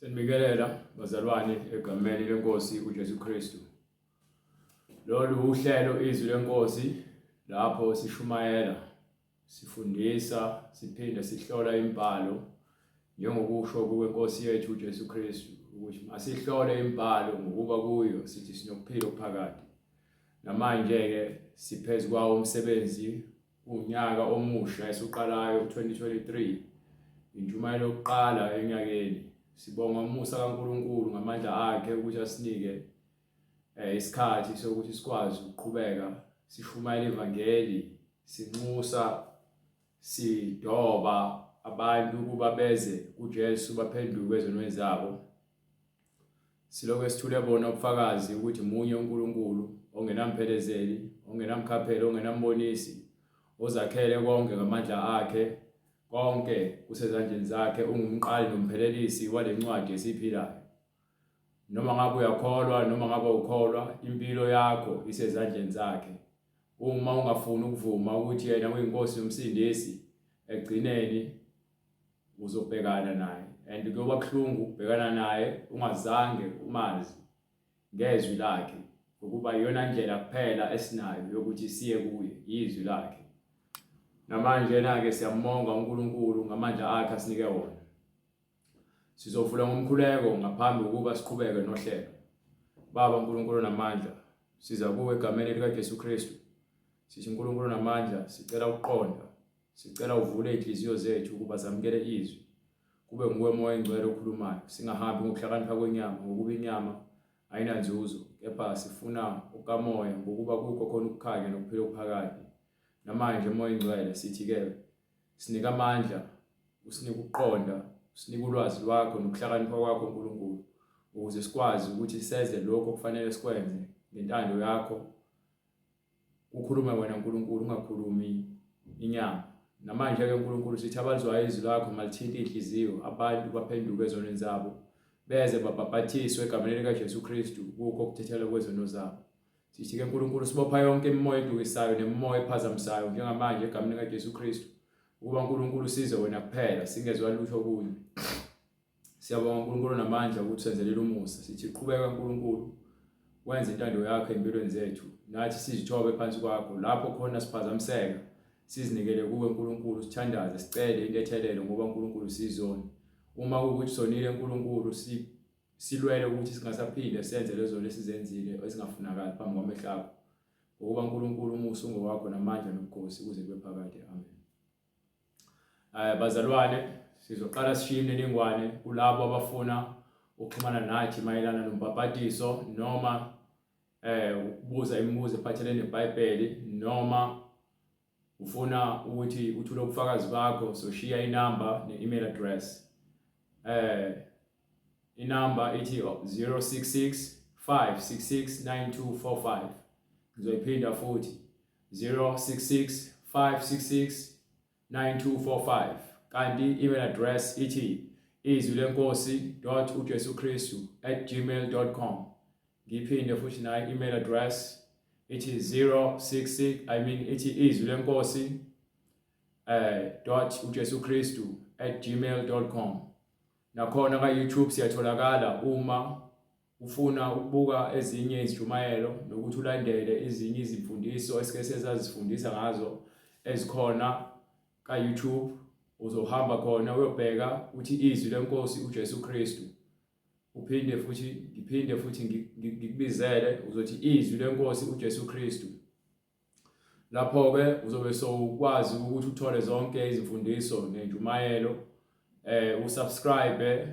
Senibingelela bazalwane egameni lenkosi uJesu Kristu. Lolu uhlelo izwi lenkosi lapho sishumayela, sifundisa, siphinde sihlola imibhalo njengokusho kwenkosi yethu uJesu Kristu ukuthi masihlole imibhalo ngokuba kuyo sithi sinokuphila okuphakade. Namanje-ke siphezu kwawo umsebenzi Unyaka omusha esuqalayo u-2023 intshumayelo yokuqala enyakeni. Sibonga umusa kaNkulunkulu ngamandla akhe ukuthi asinike eh, isikhathi sokuthi sikwazi ukuqhubeka sishumayela ivangeli, sinxusa, sidoba abantu ukuba beze kuJesu baphenduke ezonweni zabo. Silokhu sithule bona ubufakazi ukuthi munye uNkulunkulu ongenamphelezeli, ongenamkhapheli, ongenambonisi, ozakhele konke ngamandla akhe, konke kusezandleni zakhe, ungumqali nomphelelisi wale ncwadi esiyiphilayo. Noma ngabe uyakholwa noma ngabe awukholwa, impilo yakho isezandleni zakhe. Uma ungafuni ukuvuma ukuthi yena uyiNkosi nomsindisi, ekugcineni uzobhekana naye and kuyoba buhlungu ukubhekana naye ungazange umazi ngezwi lakhe ngokuba iyona ndlela kuphela esinayo yokuthi siye kuye yizwi lakhe. Namanje na-ke siyambonga uNkulunkulu ngamandla akhe asinike wona. Sizovula ngomkhuleko ngaphambi kokuba siqhubeke nohlelo. Baba uNkulunkulu onamandla, siza kuwe egameni likaJesu Kristu. Sithi uNkulunkulu onamandla, sicela ukuqonda Sicela uvule izinhliziyo zethu ukuba zamukele izwi. Kube nguwe Moya Oyingcwele okhulumayo. Singahambi ngokuhlakanipha kwenyama, ngokuba inyama ayinanzuzo, kepha sifuna okukamoya, ngokuba kukho khona ukukhanya nokuphila okuphakade. Namanje Moya Oyingcwele sithi-ke sinike amandla, usinike ukuqonda, usinike ulwazi lwakho nokuhlakanipha kwakho Nkulunkulu, ukuze sikwazi ukuthi senze lokho okufanele sikwenze ngentando yakho. Kukhulume wena Nkulunkulu, ungakhulumi inyama. Namanje-ke Nkulunkulu sithi abalizwayo izwi lakho malithinte iy'nhliziyo, abantu baphenduke ezonweni zabo, beze babhabhathiswe egameni likaJesu Kristu kukho ukuthethelwa kwezono zabo. Sithi-ke Nkulunkulu sibopha yonke imimoya edukisayo nemimoya ephazamisayo njengamanje egameni likaJesu Kristu, ukuba Nkulunkulu size wena kuphela, singezwa lutho okunye. Siyabonga uNkulunkulu onamandla ukuthi senzelele umusa. Sithi qhubeka uNkulunkulu wenze intando yakho empilweni zethu. Nathi sizithobe phansi kwakho lapho khona siphazamiseka. Sizinikele kuwe uNkulunkulu, sithandaze, sicele intethelelo ngoba uNkulunkulu sizoni. Uma kuwukuthi sonile uNkulunkulu si silwele ukuthi singasaphinde senze lezo lesizenzile ezingafunakali phambi kwamehlo akho. Ngokuba uNkulunkulu umusa ungowakho namandla nobukhosi kuze kube phakade. Amen. Bazalwane, sizoqala sishiye imininingwane kulabo abafuna ukuxhumana nathi mayelana nombhabhadiso noma ukubuza imibuzo ephathelene neBhayibheli noma ufuna ukuthi uthule ubufakazi bakho, soshiya inamba ne-email address. Inamba ithi 066 566 9245. Ngizoyiphinda futhi 066 566 9245. Kanti email address ithi izwi lenkosi dot uJesu Kristu at gmail dot com. Ngiphinde futhi nayo email address ithi 066 I mean ithi izwi lenkosi dot uJesu Kristu at gmail dot com. Nakhona ka YouTube siyatholakala uma ufuna ukubuka ezinye izintshumayelo nokuthi ulandele ezinye izimfundiso esike sezazifundisa ngazo ezikhona ka-YouTube. Uzohamba khona uyobheka uthi izwi lenkosi uJesu Kristu, uphinde futhi ngiphinde futhi ngikubizele uzothi izwi lenkosi uJesu Kristu. Lapho-ke uzobe sowukwazi ukuthi uthole zonke izimfundiso nentshumayelo, usubscribe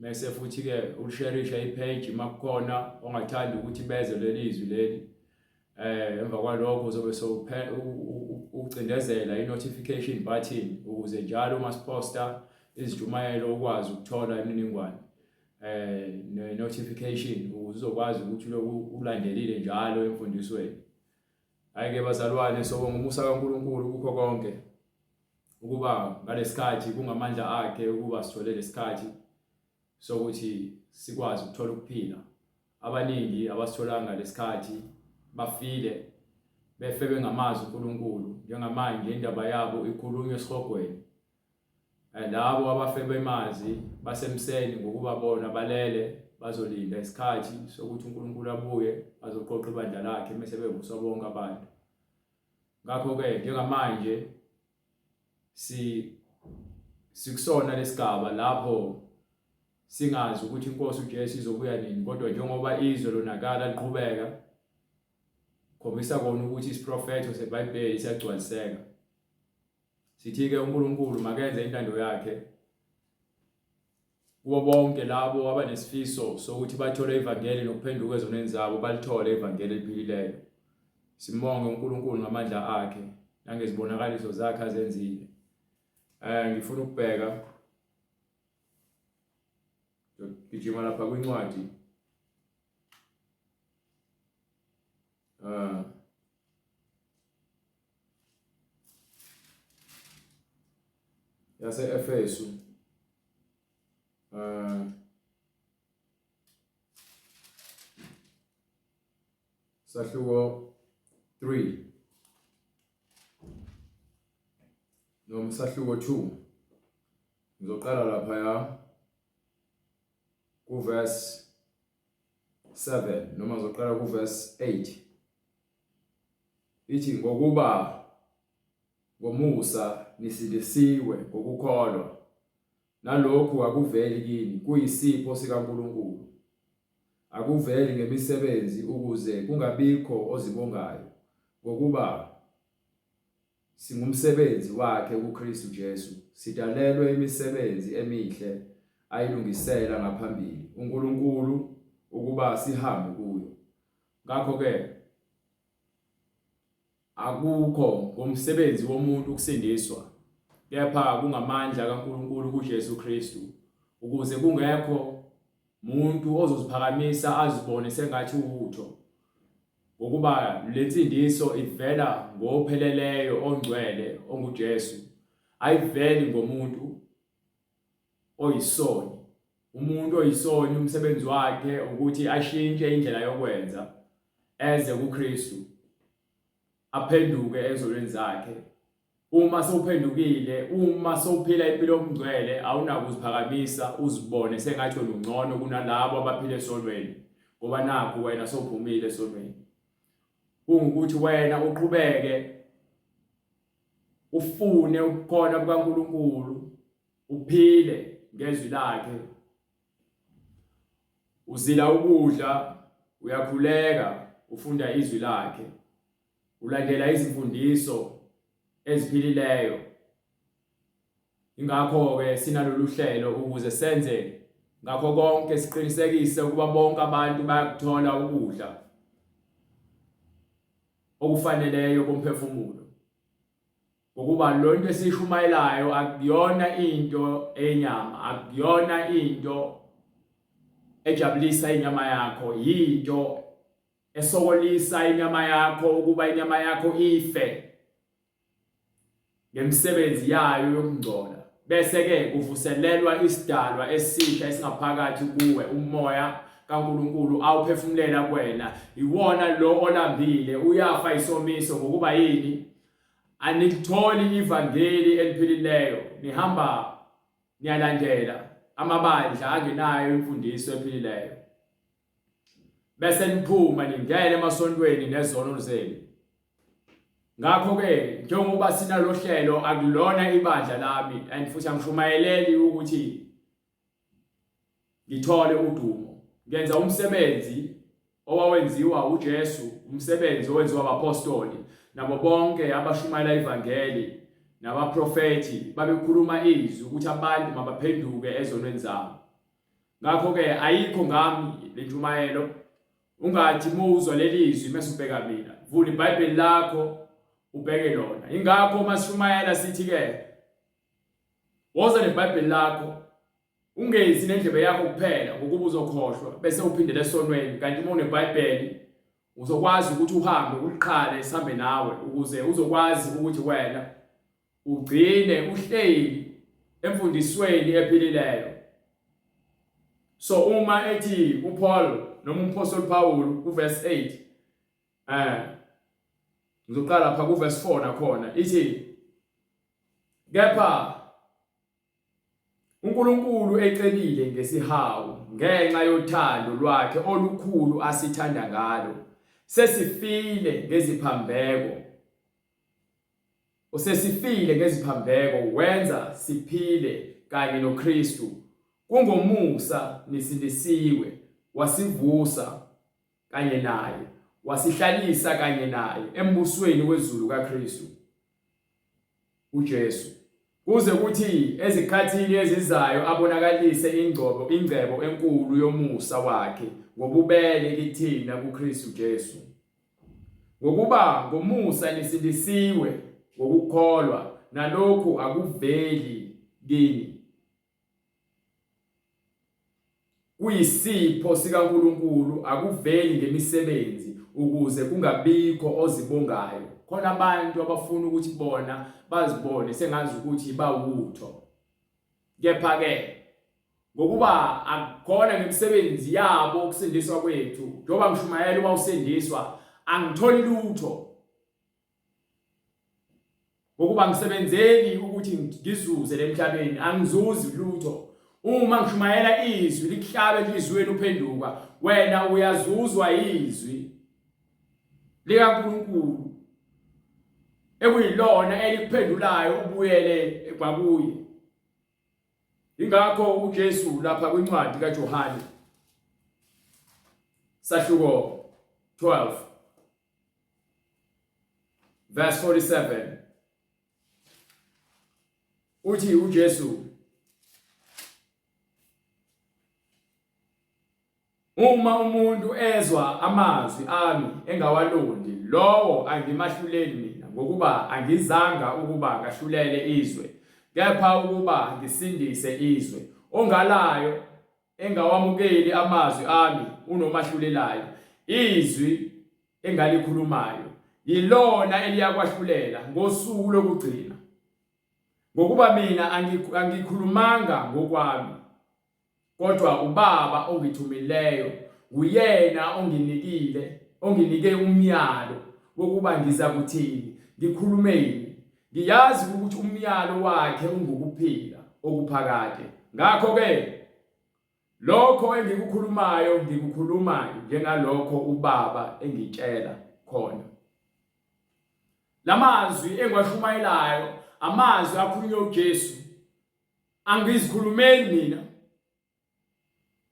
mese futhi-ke ulisherishe ipage uma kukhona ongathanda ukuthi beze leli zwi leli. Emva kwalokho uzobe ucindezela i-notification button ukuze njalo uma siposta izintshumayelo ukwazi ukuthola imininingwane ne-notification ukuze uzokwazi ukuthi lokhu ulandelile njalo emfundisweni. Hhayi-ke bazalwane, sobonga umusa kaNkulunkulu kukho konke ukuba ngalesikhathi kungamandla akhe ukuba sithole lesikhathi sokuthi sikwazi ukuthola ukuphila. Abaningi abasitholanga lesikhathi bafile befe bengamazi uNkulunkulu. Njengamanje indaba yabo ikhulunywa esihogweni. Eh, labo abafe bemazi basemseni ngokuba bona balele bazolinda isikhathi sokuthi uNkulunkulu abuye azoqoqa ibandla lakhe mese bevuswa bonke abantu. Ngakho-ke njengamanje si sikusona lesigaba lapho singazi ukuthi inkosi uJesu izobuya nini kodwa njengoba izwe lonakala liqhubeka khombisa kona ukuthi isiprofetho seBhayibheli siyagcwaliseka. Sithi-ke uNkulunkulu makenze intando yakhe kubo bonke labo abanesifiso sokuthi bathole ivangeli nokuphenduka ezonweni zabo balithole ivangeli eliphilileyo. Simbonge uNkulunkulu ngamandla akhe nangezibonakaliso zakhe azenzile. Eh ngifuna ukubheka gijima lapha kwincwadi eh yase-Efesu eh sahluko 3 noma sahluko 2 ngizoqala lapha ya kuverse 7 noma ngizoqala kuverse 8 Ithi ngokuba ngomusa nisindisiwe ngokukholwa, nalokhu akuveli kini, kuyisipho sikaNkulunkulu. Akuveli ngemisebenzi ukuze kungabikho ozibongayo, ngokuba singumsebenzi wakhe kuKristu Jesu, sidalelwe imisebenzi emihle ayilungisela ngaphambili uNkulunkulu ukuba sihambe kuyo. Ngakho-ke akukho ngomsebenzi womuntu ukusindiswa, kepha kungamandla kaNkulunkulu kuJesu Kristu, ukuze kungekho muntu ozoziphakamisa azibone sengathi uwutho, ngokuba le nsindiso ivela ngopheleleyo ongcwele onguJesu, ayiveli ngomuntu oyisoni. Umuntu oyisoni umsebenzi wakhe ukuthi ashintshe indlela yokwenza eze kuKristu aphenduke ezonweni zakhe. Uma sewuphendukile, uma sewuphila impilo yobungcwele awunakuziphakamisa uzibone sengathi wena ungcono kunalabo abaphila esonweni ngoba nakhu wena sewuphumile esonweni. Kungukuthi wena uqhubeke ufune ubukhona bukaNkulunkulu uphile ngezwi lakhe uzila ukudla uyakhuleka ufunda izwi lakhe ulandela izimfundiso eziphilileyo ingakho-ke sinalolu hlelo ukuze senze ngakho konke siqinisekise ukuba bonke abantu bayakuthola ukudla okufaneleyo komphefumulo ngokuba lo nto esiyishumayelayo akuyona into enyama akuyona into ejabulisa inyama yakho yinto esokolisa inyama yakho ukuba inyama yakho ife ngemisebenzi yayo yokungcola bese-ke kuvuselelwa isidalwa esisha esingaphakathi kuwe umoya kaNkulunkulu awuphefumulela kuwena iwona lo olambile uyafa isomiso ngokuba yini anilitholi ivangeli eliphilileyo nihamba niyalandela amabandla angenayo imfundiso ephilileyo bese niphuma ningena emasontweni nezono zenu ngakho-ke njengoba sinalo hlelo akulona ibandla lami and futhi angishumayeleli ukuthi ngithole udumo ngenza umsebenzi owawenziwa uJesu umsebenzi owenziwa abapostoli nabo bonke abashumayela ivangeli nabaprofethi babekhuluma izwi ukuthi abantu mabaphenduke ezonweni zabo Ngakho-ke ayikho ngami le ntshumayelo. Ungathi muzwa leli zwi mese ubheka mina. Vula iBhayibheli lakho ubheke lona. Ingakho uma sishumayela sithi-ke woza neBhayibheli lakho ungezi nendlebe yakho kuphela ngokuba uzokhohlwa bese uphindele esonweni kanti uma uneBhayibheli uzokwazi ukuthi uhambe uliqhale sihambe nawe ukuze uzokwazi ukuthi wena ugcine uhleli emfundisweni ephilileyo so uma ethi uPaul noma umphostoli Paul kuverse 8 eh ngizoqala lapha kuverse 4 nakhona ithi kepha UNkulunkulu ecebile ngesihawu ngenxa yothando lwakhe olukhulu asithanda ngalo, sesifile ngeziphambeko, usesifile ngeziphambeko wenza siphile kanye noKristu. Kungomusa nisindisiwe, wasivusa kanye naye, wasihlalisa kanye naye embusweni wezulu kaKristu uJesu, kuze kuthi ezikhathini ezizayo abonakalise ingcobo ingcebo enkulu yomusa wakhe ngobubele kithina kuKristu Jesu. Ngokuba ngomusa nisindisiwe ngokukholwa, nalokhu akuveli kini, Kuyisipho sikaNkulunkulu, akuveli ngemisebenzi, ukuze kungabikho ozibongayo. Khona abantu abafuna ukuthi bona bazibone sengazi ukuthi bawutho. Kepha-ke ngokuba akukhona ngemisebenzi yabo ukusindiswa kwethu, njengoba ngishumayela uma usindiswa, angitholi lutho. Ngokuba ngisebenzeli ukuthi ngizuze lemhlabeni, angizuzi lutho. Uma ngishumayela izwi likuhlabe enhliziyweni uphenduka, wena uyazuzwa izwi likaNkulunkulu ekuyilona elikuphendulayo ubuyele kwakuye. Ingakho uJesu lapha kwincwadi kaJohane sahluko 12 Verse 47 uthi uJesu Uma umuntu ezwa amazwi ami engawalondi, lowo angimahluleli mina, ngokuba angizanga ukuba ngahlulele izwe, kepha ukuba ngisindise izwe. Ongalayo engawamukeli amazwi ami unomahlulelayo. Izwi engalikhulumayo yilona eliyakwahlulela ngosuku lokugcina. Ngokuba mina angikhulumanga ngokwami, kodwa uBaba ongithumileyo nguyena onginikile, onginike umyalo wokuba ngiza kuthini, ngikhulumeni. Ngiyazi ukuthi umyalo wakhe ungukuphila okuphakade. Ngakho-ke Lokho engikukhulumayo ngikukhuluma njengalokho uBaba engitshela khona. Lamazwi engiwashumayelayo amazwi akhulunywe uJesu, angizikhulumeli mina.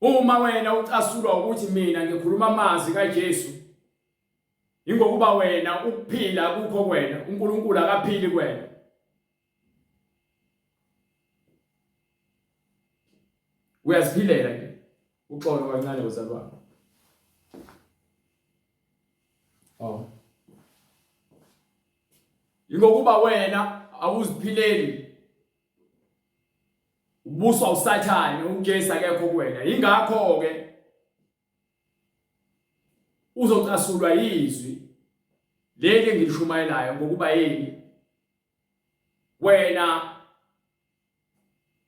Uma wena ucasulwa ukuthi mina ngikhuluma amazwi kaJesu, ingokuba wena ukuphila kukho kwena, uNkulunkulu akaphili kwena. Uyaziphilela nje. Uxolo kancane bazalwane. Oh. Ingokuba wena awuziphileli. Ubuswa uSathane, uJesu akekho kuwena. Ingakho ke uzocasulwa yizwi leli engilishumayelayo ngokuba yini? Wena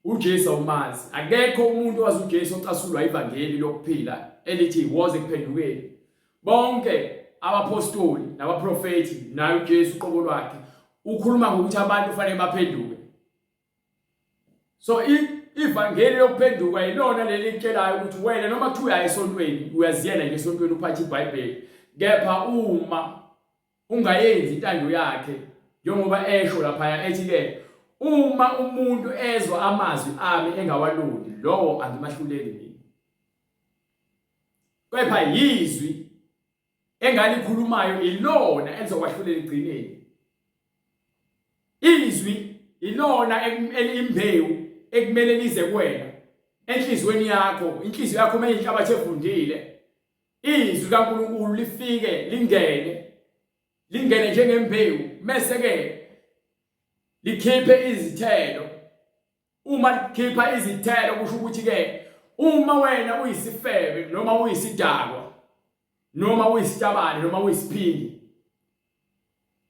uJesu awumazi. Akekho umuntu owazi uJesu ocasulwa ivangeli lokuphila elithi woze ekuphendukeni. Bonke abaphostoli nabaprofethi naye uJesu uqobo lwakhe ukhuluma ngokuthi abantu kufanele baphenduke. So ivangeli lokuphenduka yilona leli litshelayo ukuthi wena noma kuthiwa uya esontweni uyaziyela nje esontweni uphathe iBhayibheli kepha uma ungayenzi intando yakhe njengoba esho laphaya ethi ke uma umuntu ezwa amazwi ami engawalondi lowo angimahluleli mina kepha yizwi engalikhulumayo ilona elizokwahlulela egcineni izwi ilona elimbewu ekumele lize kuwena enhliziyweni yakho inhliziyo yakho uma inhlabathi evundile Izwi kaNkulunkulu lifike lingene lingene njengembewu mese ke likhiphe izithelo. Uma likhipha izithelo kusho ukuthi ke uma wena uyisifebe noma uyisidakwa noma uyisitabane noma uyisiphingi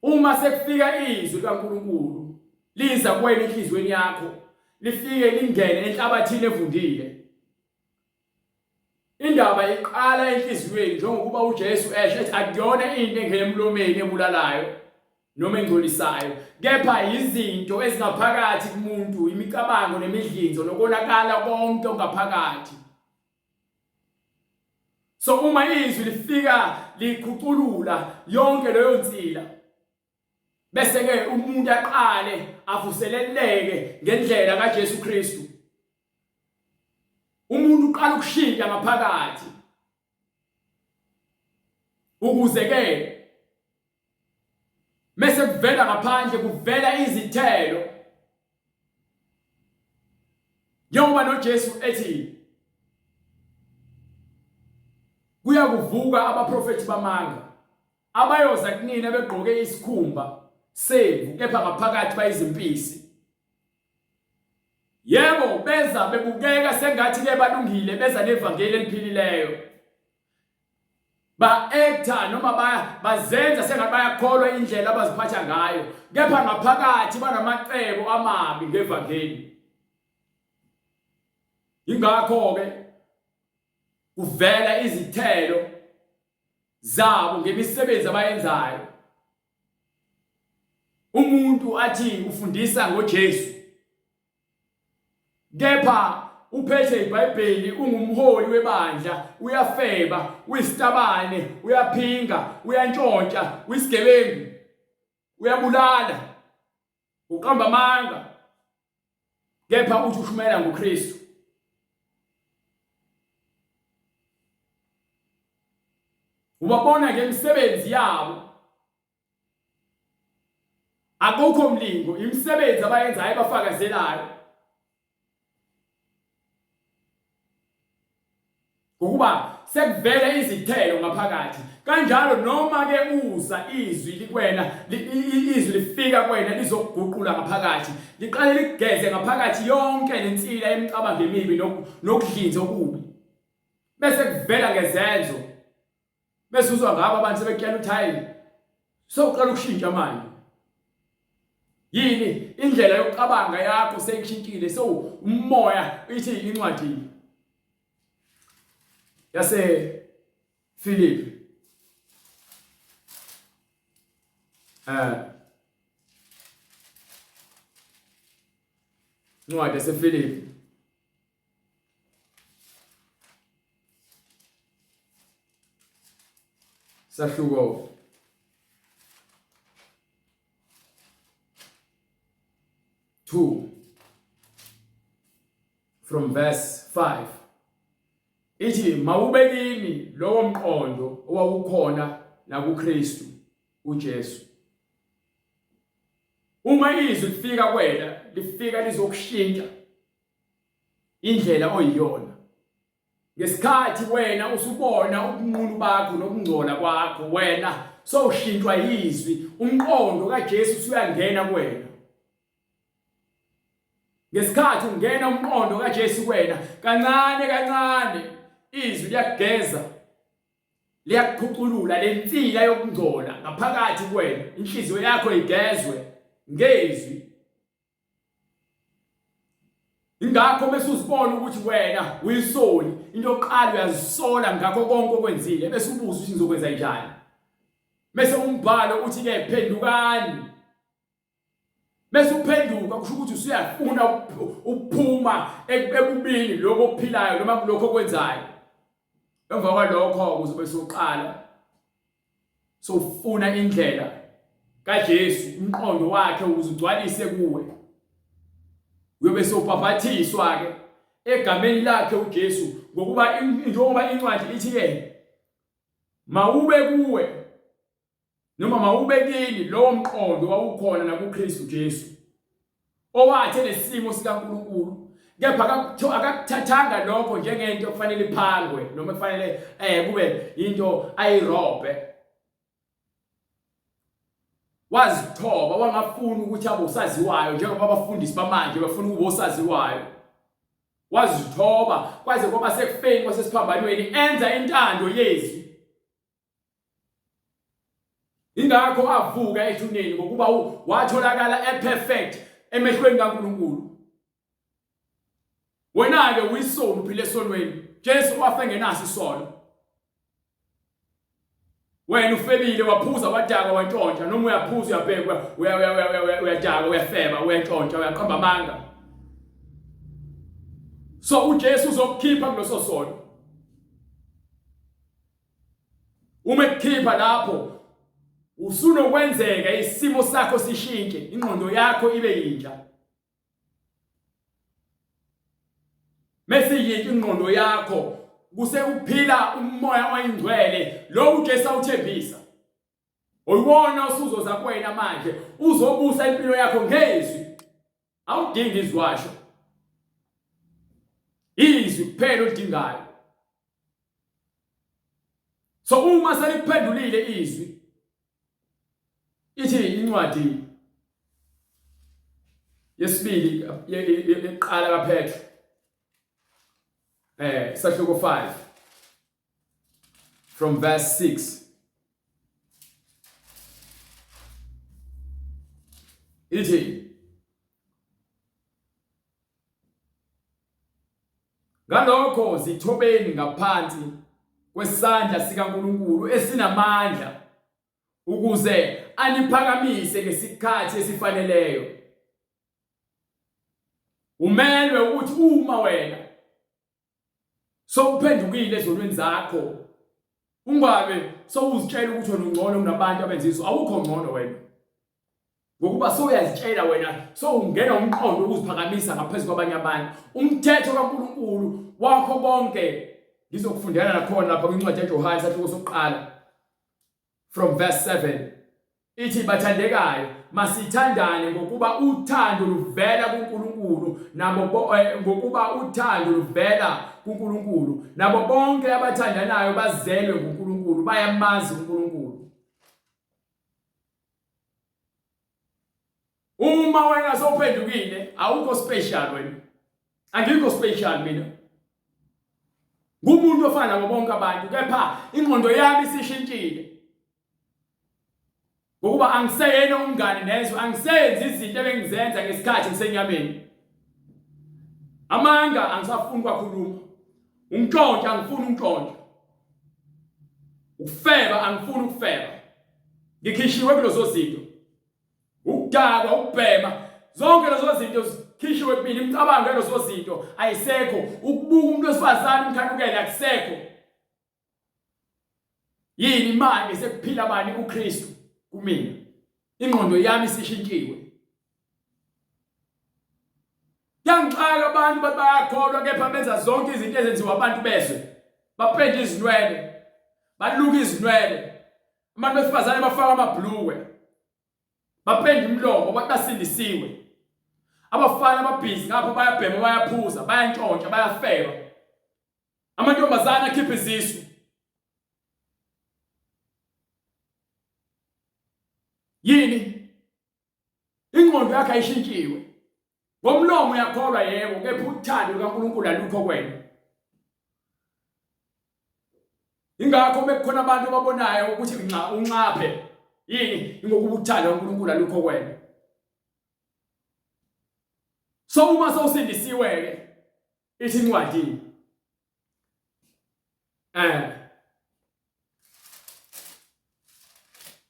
uma sekufika izwi likaNkulunkulu liza kuwena enhliziyweni yakho lifike lingene enhlabathini evundile Indaba iqala enhliziyweni njengokuba uJesu esho ethi akuyona into engena emlomeni ebulalayo. noma engcolisayo, kepha izinto ezingaphakathi kumuntu, imicabango nemidlinzo nokonakala konke okungaphakathi. So uma izwi lifika likhuculula yonke leyo nsila, bese ke umuntu aqale avuseleleke ngendlela kaJesu Kristu. Umuntu uqala ukushintsha ngaphakathi ukuze ke mese kuvela ngaphandle kuvela izithelo njengoba noJesu ethi kuyakuvuka abaprofethi bamanga abayoza kunina begqoke isikhumba semvu kepha ngaphakathi bayizimpisi. Yebo, beza bebukeka sengathi ke balungile, beza nevangeli eliphilileyo. Ba-actor noma bazenza sengathi bayakholwa indlela abaziphatha ngayo, kepha ngaphakathi banamacebo amabi ngevangeli. Ingakho-ke kuvela izithelo zabo ngemisebenzi abayenzayo. Umuntu athi ufundisa ngoJesu kepha uphethe iBhayibheli, ungumholi webandla, uyafeba, uyisitabane, uyaphinga, uyantshontsha, uyisigebengu, uyabulala, uqamba amanga, kepha uthi ushumayela ngoKristu. Ubabona ngemisebenzi yabo. Akukho mlingo, imisebenzi abayenzayo ebafakazelayo. Ngokuba sekuvele izithelo ngaphakathi. Kanjalo noma ke uza izwi likwena, izwi lifika kwena lizokuguqula ngaphakathi. Liqale likugeze ngaphakathi yonke lensila yemicabango emibi nokudlinza okubi. Bese kuvela ngezenzo. Bese uzwa ngabo abantu sebekutshela ukuthi hayi sewuqala ukushintsha manje. Yini indlela yokucabanga yakho seyishintshile, so umoya ithi incwadi yase Philip incwadi yase Philip Sahluko 2 from verse 5 ithi mawube kini lowo mqondo owawukhona nakuKristu uJesu. Uma izwi lifika kuwena, lifika lizokushintsha indlela oyiyona. Ngesikhathi wena usubona ubunqunu bakho nokungcola kwakho, wena sowushintshwa yizwi, umqondo kaJesu usuyangena kuwena. Ngesikhathi ungena umqondo kaJesu kuwena, kancane kancane izwi liyakugeza, liyakuphuculula lensila yokungcola ngaphakathi kuwena, inhliziyo yakho igezwe ngezwi. Ingakho bese uzibona ukuthi wena uyisoni, into yokuqala uyazisola ngakho konke okwenzile, bese ubuza ukuthi ngizokwenza njani. Bese umbhalo uthi ke phendukani. Bese uphenduka kusho ukuthi usuyafuna ukuphuma ebubini lokho okuphilayo noma kulokho okwenzayo. Emva kwalokho uzobe usuqala sofuna indlela kaJesu, umqondo wakhe ukuze ugcwalise kuwe. Uyobe sewubhabhathiswa ke egameni lakhe uJesu, ngokuba njengoba incwadi ithi ke mawube kuwe noma mawube kini lowo mqondo wawukhona nakuKristu Jesu, owathi enesimo sikaNkulunkulu kepha akakuthathanga lokho njengento okufanele iphangwe noma kufanele kube into ayirobhe. Wazithoba, wangafuni ukuthi abe usaziwayo njengoba abafundisi bamanje bafuna ukuba osaziwayo. Wazithoba kwaze kwaba sekufeni kwasesiphambanweni, enza intando yezwi. Ingakho avuka ethuneni, ngokuba watholakala eperfect emehlweni kaNkulunkulu. Wena-ke uyisoni, uphila esonweni. Jesu wafa engenaso isono. Wena ufebile waphuza wadakwa wantshontsha noma uyaphuza uyabhekwa uyadakwa uyafeba uyantshontsha uyaqamba amanga. So uJesu uzokukhipha kuloso sono. Uma ekukhipha lapho usunokwenzeka isimo sakho sishintshe, ingqondo yakho ibe yintsha. Mesiyintsha ingqondo yakho kusekuphila umoya oyingcwele lo uJesu awuthembisa. Uyiwona osuzoza kuwena manje uzobusa impilo yakho ngezwi. Awudingi iziwasho. Izwi kuphela olidingayo. So uma selikuphendulile izwi ithi incwadi yesibili yeqala kaPetru sahluko 5 from verse 6 ithi Ngalokho zithobeni ngaphansi kwesandla sikaNkulunkulu esinamandla ukuze aniphakamise ngesikhathi esifaneleyo. Umelwe ukuthi uma wena sowuphendukile ezonweni zakho ungabe sowuzitshela ukuthi wena ungcono kunabantu abenza izo, awukho ngcono wena. Ngokuba sowuyazitshela wena sowungena umqondo wokuziphakamisa ngaphezu kwabanye abantu. Umthetho kaNkulunkulu wakho konke ngizokufundela nakhona lapha kwincwadi yaJohane isahluko sokuqala from verse 7 ithi bathandekayo masithandane ngokuba uthando luvela kuNkulunkulu nabo eh, ngokuba uthando luvela kuNkulunkulu nabo bonke abathandanayo bazelwe nguNkulunkulu bayamazi uNkulunkulu. Uma wena sowuphendukile awukho special wena. Angikho special mina. Ngumuntu ofana nabo bonke abantu kepha ingqondo yami isishintshile. Ngokuba angiseyena umngani nezwe, angisenzi izinto ebengizenza ngesikhathi ngisenyameni. Amanga angisafuni kwakhuluma. Umntshontsha angifuni umntshontsha. Ukufeba angifuni ukufeba. Ngikhishiwe kulezo zinto. Ukudakwa, ukubhema, zonke lezo zinto zikhishiwe kumina, imicabango yalezo zinto ayisekho. Ukubuka umuntu wesifazane umkhanukele akusekho. Yini manje sekuphila bani uKristu kumina? Ingqondo yami isishintshiwe. Kuyangixaka abantu bathi bayakholwa kepha benza zonke izinto ezenziwa abantu bezwe. Bapende izinwele, baluka izinwele. Abantu besifazane bafaka amabhulukwe. Bapenda imilomo bathi basindisiwe. Abafana ababhizi ngapha bayabhema bayaphuza, bayantshontsha, bayafeba. Amantombazane akhipha izisu. Yini? Ingqondo yakhe ayishintshiwe. Ngomlomo uyakholwa yebo, kepha uthando lukaNkulunkulu alukho kuwena. Ingakho bekukhona abantu ababonayo ukuthi nxa unxaphe yini ingokuba uthando lukaNkulunkulu alukho kuwena. So uma sowusindisiwe ke ithi incwadi eh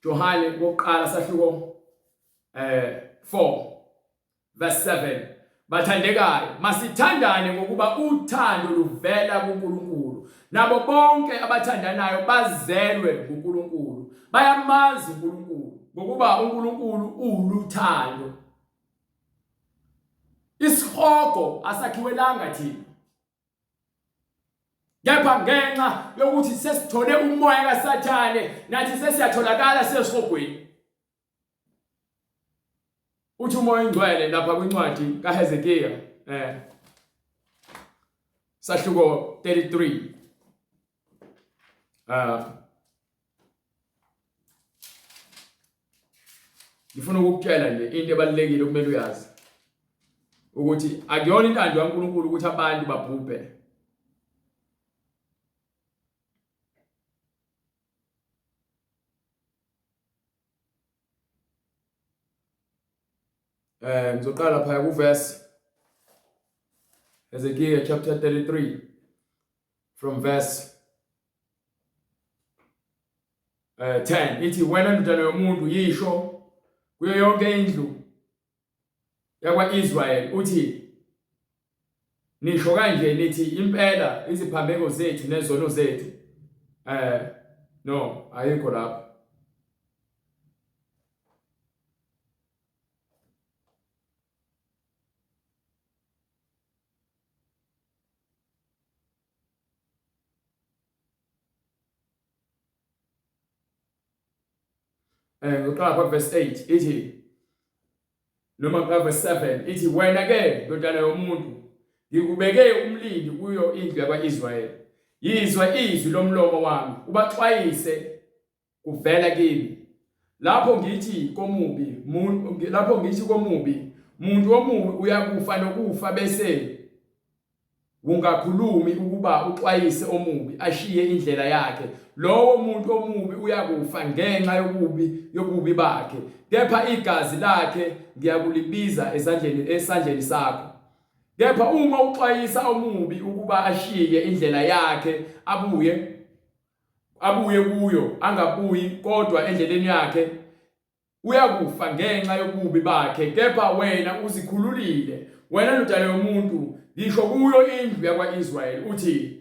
Johane wokuqala sahluko 4 verse 7 bathandekayo masithandane ngokuba uthando luvela kuNkulunkulu nabo bonke abathandanayo bazelwe nguNkulunkulu bayamazi uNkulunkulu ngokuba uNkulunkulu uluthando. Isihogo asakhiwelanga thina Kepha ngenxa yokuthi sesithole umoya kaSathane nathi sesiyatholakala sesihogweni. Uthi umoya oyingcwele lapha kwincwadi kaHezekiya sahluko 33 ngifuna ukukutshela nje into ebalulekile okumele uyazi ukuthi akuyona intando kaNkulunkulu ukuthi abantu babhubhe. Ngizoqala lapha ku verse Ezekiel chapter 33 from verse 10 ithi wena ndodana yomuntu yisho kuyo yonke indlu yakwa-Israyeli uthi nisho kanje nithi impela iziphambeko zethu nezono zethu no ayikho lapho. Ngiqala kwa verse 8 ithi noma kwa verse 7 ithi wena ke ndodana yomuntu ngikubeke umlindi kuyo indlu yakwa-Israyeli yizwa izwi lomlomo wami ubaxwayise kuvela kimi lapho ngithi komubi lapho ngithi komubi muntu omubi uyakufa nokufa bese Ungakhulumi ukuba uxwayise omubi ashiye indlela yakhe. Lowo muntu omubi uyakufa ngenxa yobubi yobubi bakhe, kepha igazi lakhe ngiyakulibiza ezandleni esandleni sakho. Kepha uma uxwayisa omubi ukuba ashiye indlela yakhe abuye abuye kuyo angabuyi kodwa endleleni yakhe Uyakufa ngenxa yobubi bakhe, kepha wena uzikhululile. Wena ndodana yomuntu, ngisho kuyo indlu yakwa-Israyeli, uthi,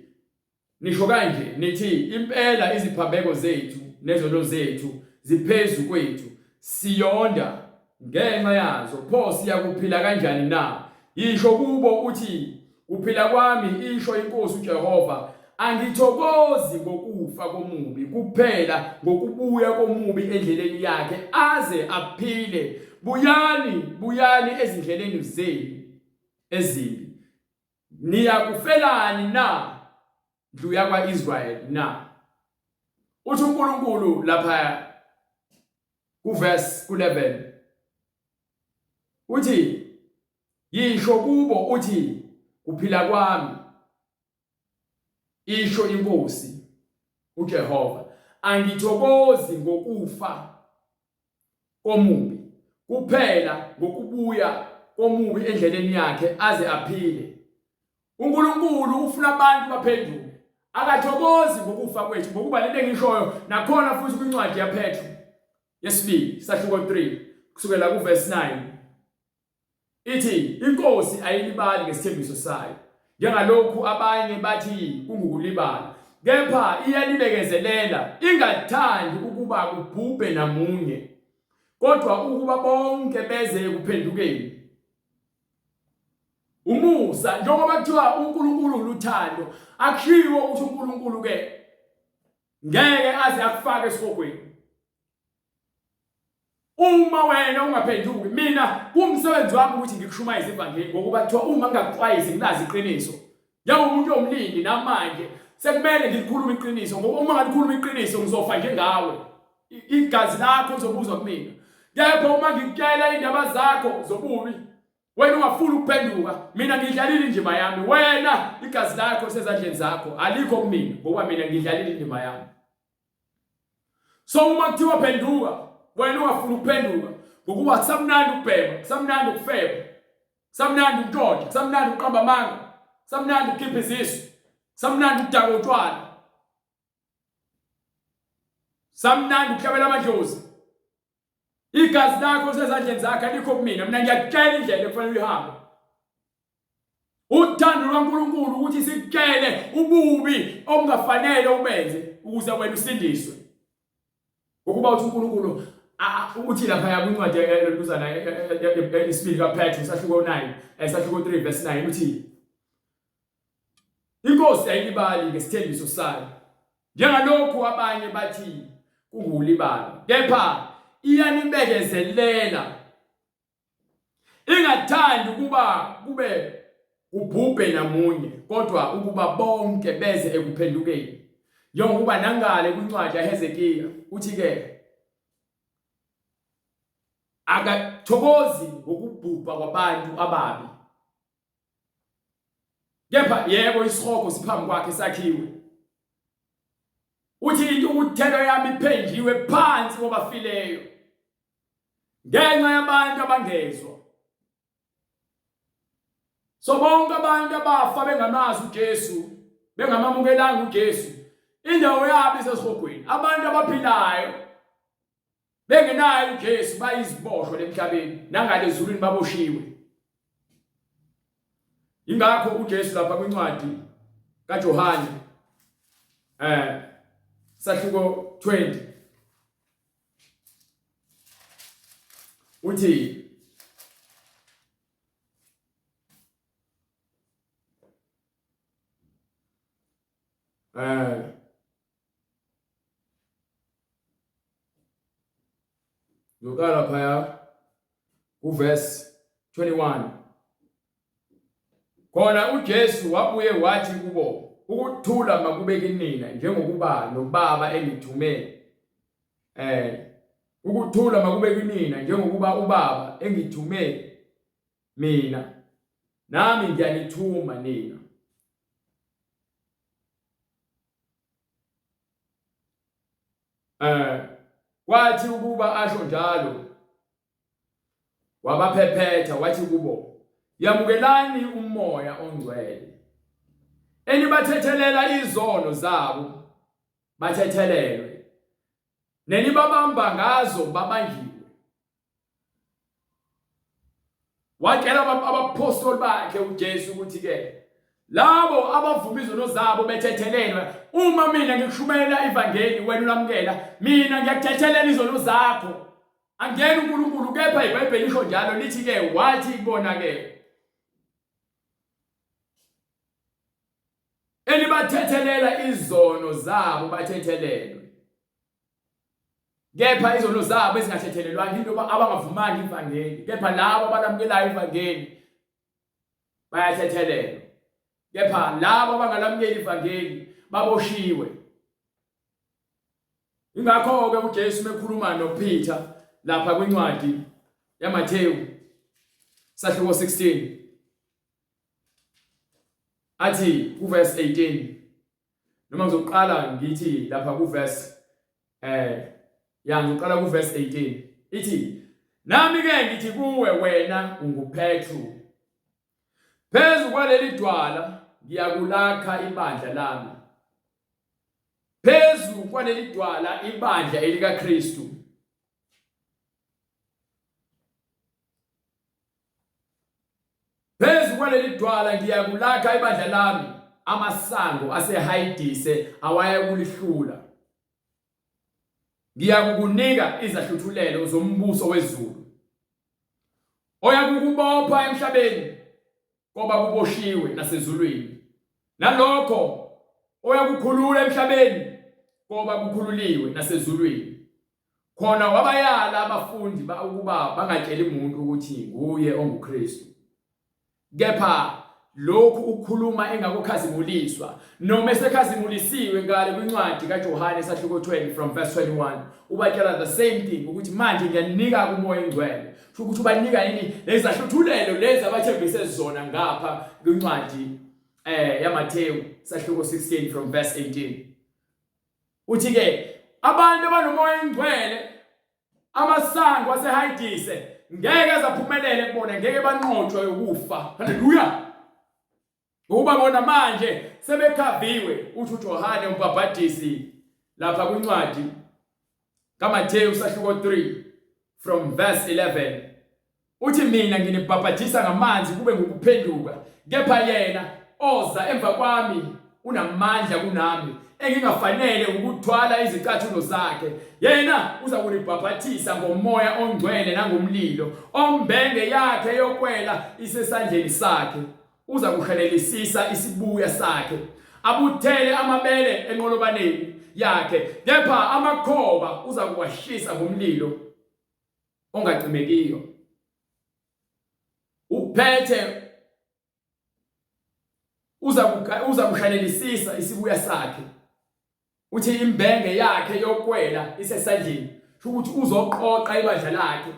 Nisho kanje, nithi, Impela iziphambeko zethu nezono zethu ziphezu kwethu, siyonda ngenxa yazo, pho siyakuphila kanjani na? Yisho kubo uthi, Kuphila kwami, isho iNkosi uJehova, angithokozi ngokufa komubi, kuphela ngokubuya komubi endleleni yakhe aze aphile. Buyani, buyani ezindleleni zenu ezimbi. Niyakufelani na, ndlu yakwa-Israyeli na? Uthi uNkulunkulu lapha kuverse ku-11 uthi Yisho kubo uthi kuphila kwami isho inkosi uJehova angithokozi ngokufa komubi kuphela ngokubuya komubi endleleni yakhe aze aphile. uNkulunkulu ufuna abantu baphenduke. Akathokozi ngokufa kwethu ngokuba lento engishoyo nakhona futhi kwincwadi yaPetru yesibili sahluko 3 kusukela kuverse 9 Ithi inkosi ayilibali ngesithembiso sayo, njengalokhu abanye bathi kungukulibala, kepha iyanibekezelela, ingathandi ukuba kubhubhe namunye, kodwa ukuba bonke beze ekuphendukeni. Umusa, njengoba kuthiwa uNkulunkulu uluthando, akushiwo ukuthi uNkulunkulu ke ngeke aze akufake esihogweni. Uma wena ungaphenduki, mina kumsebenzi wami ukuthi ngikushumayeze ivangeli ngokuba kuthiwa uma ngingakuxwayisi ngilazi iqiniso. Njengomuntu omlindi namanje sekumele ngilikhulume iqiniso ngoba uma ngalikhuluma iqiniso ngizofa njengawe. Igazi lakho lizobuzwa kumina. Kepha uma ngikutshela indaba zakho zobubi wena ungafuni ukuphenduka, mina ngidlalile indima yami. Wena igazi lakho lisezandleni zakho, alikho kumina ngoba mina ngidlalile indima yami. So uma kuthiwa phenduka, wena ungafuni ukuphenduka ngokuba kusamnandi ukubhema, kusamnandi ukufeba, kusamnandi ukutshontsha, kusamnandi ukuqamba amanga, kusamnandi ukukhipha izisu, kusamnandi ukudaka utshwala, samnandi ukuhlabela amadlozi. Igazi lakho lisezandleni zakhe alikho kumina. Mina ngiyakutshela indlela ekufanele uyihambe. Uthando lukaNkulunkulu ukuthi sikutshele ububi obungafanele ubenze ukuze wena usindiswe. Ukuba uthi uNkulunkulu uthi lapha kwincwadi elokuzana isibili kaPetru sahluko 9 sahluko 3 verse 9 uthi Inkosi ayilibali ngesithembiso sayo njengalokhu abanye bathi kungukulibala kepha iyanibekezelela ingathandi ukuba kube kubhubhe namunye kodwa ukuba bonke beze ekuphendukeni njengokuba nangale kwincwadi yaHezekiya uthi ke akathokozi ngokubhubha kwabantu ababi kepha yebo isihogo siphambi kwakhe sakhiwe uthi intukuthelo yami iphenjiwe phansi kwabafileyo ngenxa yabantu abangezwa. So bonke abantu abafa bengamazi uJesu, bengamamukelanga uJesu, Indawo yabo isesihogweni. Abantu abaphilayo bengenayo uJesu bayiziboshwa lemhlabeni nangale ezulwini baboshiwe. Ingakho uJesu lapha kwincwadi kaJohane sahluko 20 uthi Ngiyoqala phaya kuverse 21. Khona uJesu wabuye wathi kubo, ukuthula makube kinina njengokuba noBaba engithume ukuthula makube kinina njengokuba uBaba engithume mina nami ngiyanithuma nina. Kwathi ukuba asho njalo wabaphephetha wathi kubo, yamukelani uMoya oNgcwele. Enibathethelela izono zabo bathethelelwe, nenibabamba ngazo babanjiwe. Watshela abaphostoli bakhe uJesu ukuthi ke labo abavuma izono zabo bethethelelwe, uma mina ngikushumayela ivangeli wena ulamukela, mina ngiyakuthethelela izono zakho. Angena uNkulunkulu, kepha iBhayibheli lisho njalo, lithi ke wathi kubona ke elibathethelela izono zabo bathethelelwe, kepha izono zabo ezingathethelelwanga into abangavumanga ivangeli, kepha labo abalamukelayo ivangeli bayathethelelwa, kepha labo abangalamukeli ivangeli baboshiwe. Ingakho-ke uJesu mekhuluma noPeter lapha kwincwadi yaMathewu sahluko 16 athi kuverse 18, noma ngizoqala ngithi lapha kuverse ya ngiqala kuverse 18 ithi, nami ke ngithi kuwe wena unguPetru, phezu kwaleli dwala ngiyakulakha ibandla lami. Phezu kwaleli dwala ibandla elikaKristu. Phezu kwaleli dwala ngiyakulakha ibandla lami, amasango aseHayidise awayekulihlula. Ngiyakukunika izahluthulelo zombuso wezulu. Oyakukubopha emhlabeni koba kuboshiwe nasezulwini, nalokho oyakukhulula emhlabeni koba kukhululiwe nasezulwini. Khona wabayala abafundi ukuba bangatsheli muntu ukuthi nguye onguKristu. Kepha lokhu ukukhuluma engakukhazimuliswa noma esekhazimulisiwe ngale kwincwadi kaJohane esahluko 20 from verse 21, ubatshela the same thing ukuthi manje ngiyanika kuMoya oNgcwele. Kusho ukuthi ubanika yini lezahluthulelo lezi abathembise zona ngapha kwincwadi yaMathewu sahluko 16 from verse 18. Uthi ke abantu abanoMoya oNgcwele amasango aseHayidise ngeke azaphumelele kubona, ngeke banqotshwe ukufa. Haleluya! Ngokuba bona manje sebekhaviwe, uthi uJohane umbhabhadisi lapha kwincwadi kaMathewu sahluko 3 from verse 11, uthi mina nginibhabhadisa ngamanzi kube ngukuphenduka, kepha yena oza emva kwami unamandla kunami, engingafanele ukuthwala izicathulo zakhe. Yena uza kunibhabhathisa ngoMoya oNgcwele nangomlilo, ombenge yakhe yokwela isesandleni sakhe. Uza kuhelelisisa isibuya sakhe, abuthele amabele enqolobaneni yakhe, kepha amakhoba uza kuwashisa ngomlilo ongacimekiyo. Uphethe uza kuhalelisisa isibuya sakhe, uthi imbenge yakhe yokwela isesandleni, sho ukuthi uzoqoqa ibandla lakhe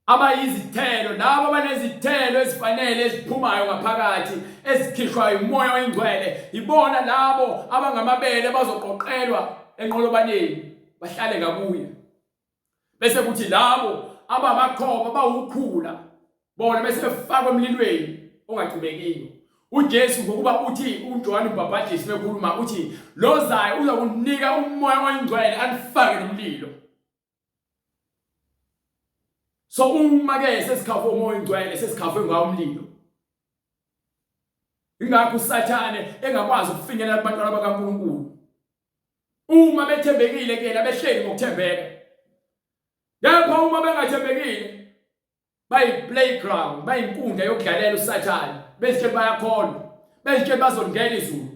abayizithelo, labo abanezithelo ezifanele eziphumayo ngaphakathi ezikhishwayo uMoya oyiNgcwele, ibona labo abangamabele bazoqoqelwa enqolobaneni bahlale ngakuye. Bese kuthi labo abamakhoba bawukhula bona bese befakwa emlilweni ongacimekiyo. UJesu ngokuba uthi uJohane uMbhabhadisi mekhuluma uthi lozayo uza kunika umoya oyingcwele anifake nomlilo. So uma ke sesikhafwe umoya oyingcwele sesikhafwe ngawo umlilo. Ingakho uSathane engakwazi ukufinyelela kubantwana bakaNkulunkulu. Uma bethembekile kuyena behleli ngokuthembeka. Kepha uma bengathembekile bayi-playground, bayinkundla yokudlalela uSathane, bezitshela bayakholwa, bezitshela bazongena izulu.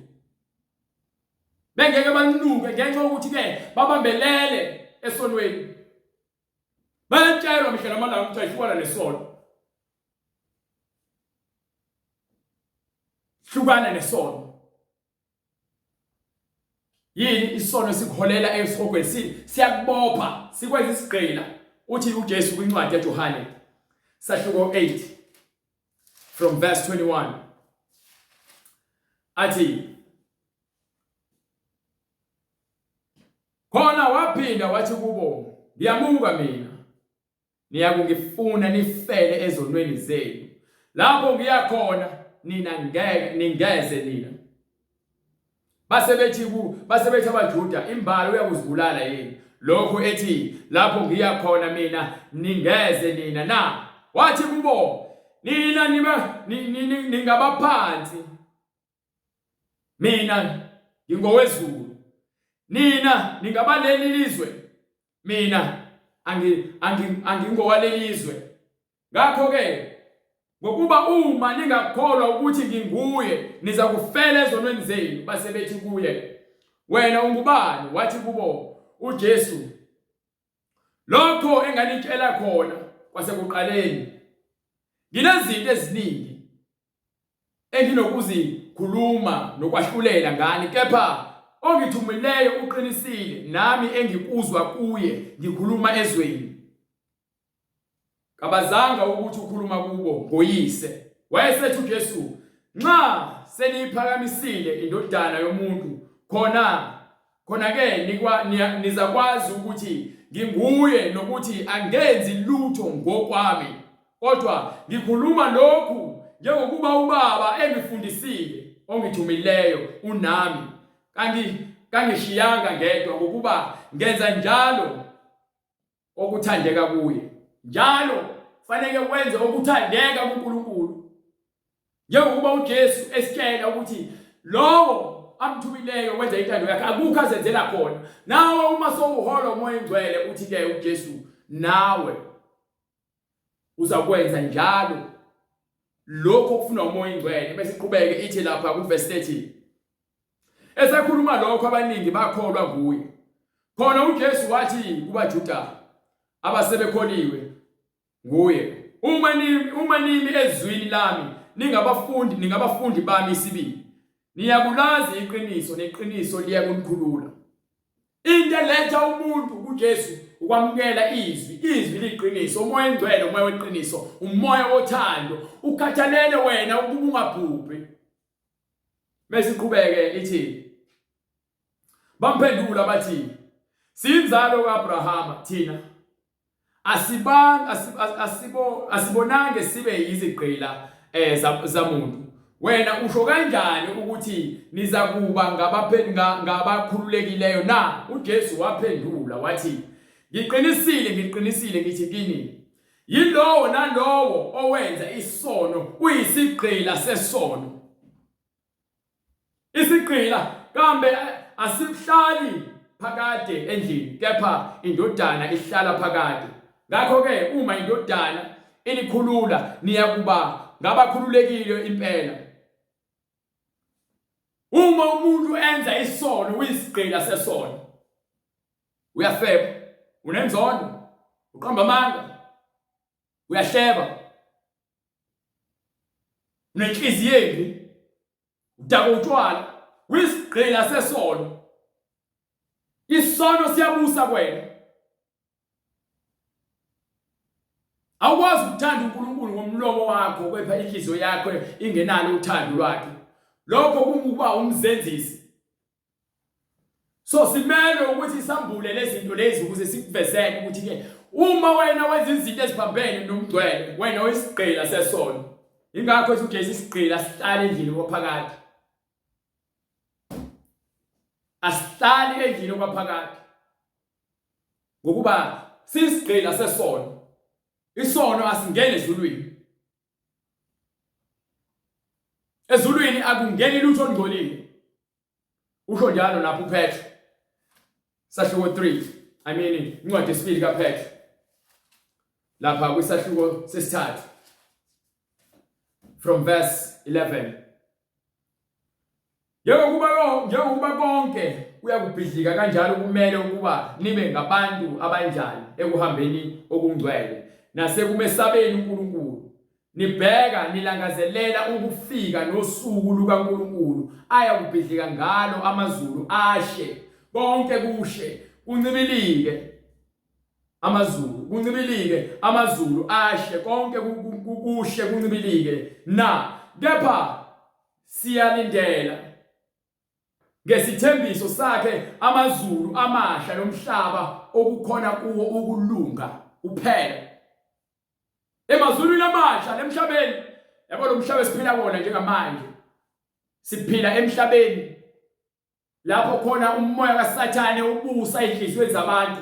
Bengeke banuke ngenxa yokuthi ke babambelele esonweni. Bayatshelwa mihla namalanga ukuthi ayihlukana nesono. Hlukana nesono. Yini isono sikuholela esihogweni siyakubopha sikwenza isigqila uthi uJesu kwincwadi yaJohane sahluko 8 from verse 21 athi khona waphinda wathi kubo ngiyamuka mina Niyakungifuna nifele ezonweni zenu. Lapho ngiya khona nina ngeke ningeze nina. Base bethi ku base bethi abaJuda imbala uyakuzibulala yini? Lokhu ethi lapho ngiya khona mina ningeze nina na? Wathi kubo nina niba ningabaphansi Mina ngingowezulu. Nina ningabaleli lizwe. Mina angingowaleli zwe. Ngakho-ke ngokuba uma ningakholwa ukuthi nginguye niza kufela ezonweni zenu. Base bethi kuye, wena ungubani? Wathi kubo uJesu, lokho enganitshela khona kwasekuqaleni. Nginezinto eziningi enginokuzikhuluma nokwahlulela ngani, kepha ongithumileyo uqinisile, nami engikuzwa kuye ngikhuluma ezweni. Kabazanga ukuthi ukhuluma kubo ngoyise. Wayesethi uJesu, nxa seniyiphakamisile indodana yomuntu, khona khona-ke nizakwazi ukuthi nginguye nokuthi angenzi lutho ngokwami Kodwa ngikhuluma lokhu njengokuba uBaba engifundisile, ongithumileyo unami. Kangi kangishiyanga ngedwa ngokuba ngenza njalo okuthandeka kuye. Njalo faneke wenze okuthandeka kuNkulunkulu. Njengokuba uJesu esitshela ukuthi lowo amthumileyo wenza intando yakhe akukho azenzela khona. Nawe uma sowuholwa uMoya oNgcwele uthi ke uJesu nawe Uzakwenza njalo lokho okufunwa uMoya oNgcwele bese iqhubeke ithi lapha kuverse 30. Esakhuluma lokho abaningi bakholwa nguye. Khona uJesu wathi kubaJuda abasebekholiwe nguye, uma nimi uma nimi ezwini lami ningabafundi ningabafundi bami isibili. Niyakulazi iqiniso neqiniso liyakunikhulula. Into eletha umuntu kuJesu ukwamukela izwi. Izwi liyiqiniso, umoya engcwele, umoya weqiniso, umoya wothando. Ukhathalele wena ukuba ungabhubhi. Mesiqhubeke ithi bamphendula bathi siyinzalo kaAbrahama thina Asibang asibo asibonange sibe yizigqila eh zamuntu. Wena usho kanjani ukuthi nizakuba ngabakhululekileyo na? UJesu waphendula wathi, Ngiqinisile, ngiqinisile ngithi kini, yilowo nalowo owenza isono uyisigqila sesono. Isigqila kambe asihlali phakade endlini kepha indodana ihlala phakade. Ngakho-ke uma indodana inikhulula niyakuba ngabakhululekile impela. Uma umuntu enza isono uyisigqila sesono. Uyafeba, unenzondo, uqamba amanga, uyahleba, unenhliziyo embi udaka utshwala wisigqila sesono isono siyabusa kwena awukwazi ukuthanda uNkulunkulu ngomlomo wakho kepha inhliziyo yakho ingenalo uthando lwakhe lokho kungukuba umzenzisi So simelwe ukuthi sambule lezi zinto lezi ukuze sikuvezele ukuthi ke uma wena wenza izinto eziphambene nomgcwele wena uyisigqila sesono. Ingakho ethi uJesu isigqila sihlale endlini kwaphakade. Asihlali endlini okwaphakade. Ngokuba sisigqila sesono. Isono asingeni ezulwini. Ezulwini akungeni lutho olungcolile. Usho njalo lapho uPetro. Sahluko 3. I mean incwadi yesibili kaPetro. Lapha kwisahluko sesithathu. From verse 11. Njengokuba njengokuba konke kuyakubhidlika kanjalo kumele ukuba nibe ngabantu abanjani ekuhambeni okungcwele nasekumesabeni uNkulunkulu Nibheka nilangazelela ukufika nosuku lukaNkulunkulu ayakubhidlika ngalo amazulu ashe, konke kushe, kuncibilike amazulu, kuncibilike amazulu ashe, konke kushe kuncibilike na. Kepha siyalindela ngesithembiso sakhe amazulu amasha nomhlaba okukhona kuwo ukulunga kuphela. Emazulwini amasha nemhlabeni. Yabo lo mhlaba esiphila kuwona njengamanje. Siphila emhlabeni lapho khona umoya kaSathane ubusa inhliziyweni zabantu.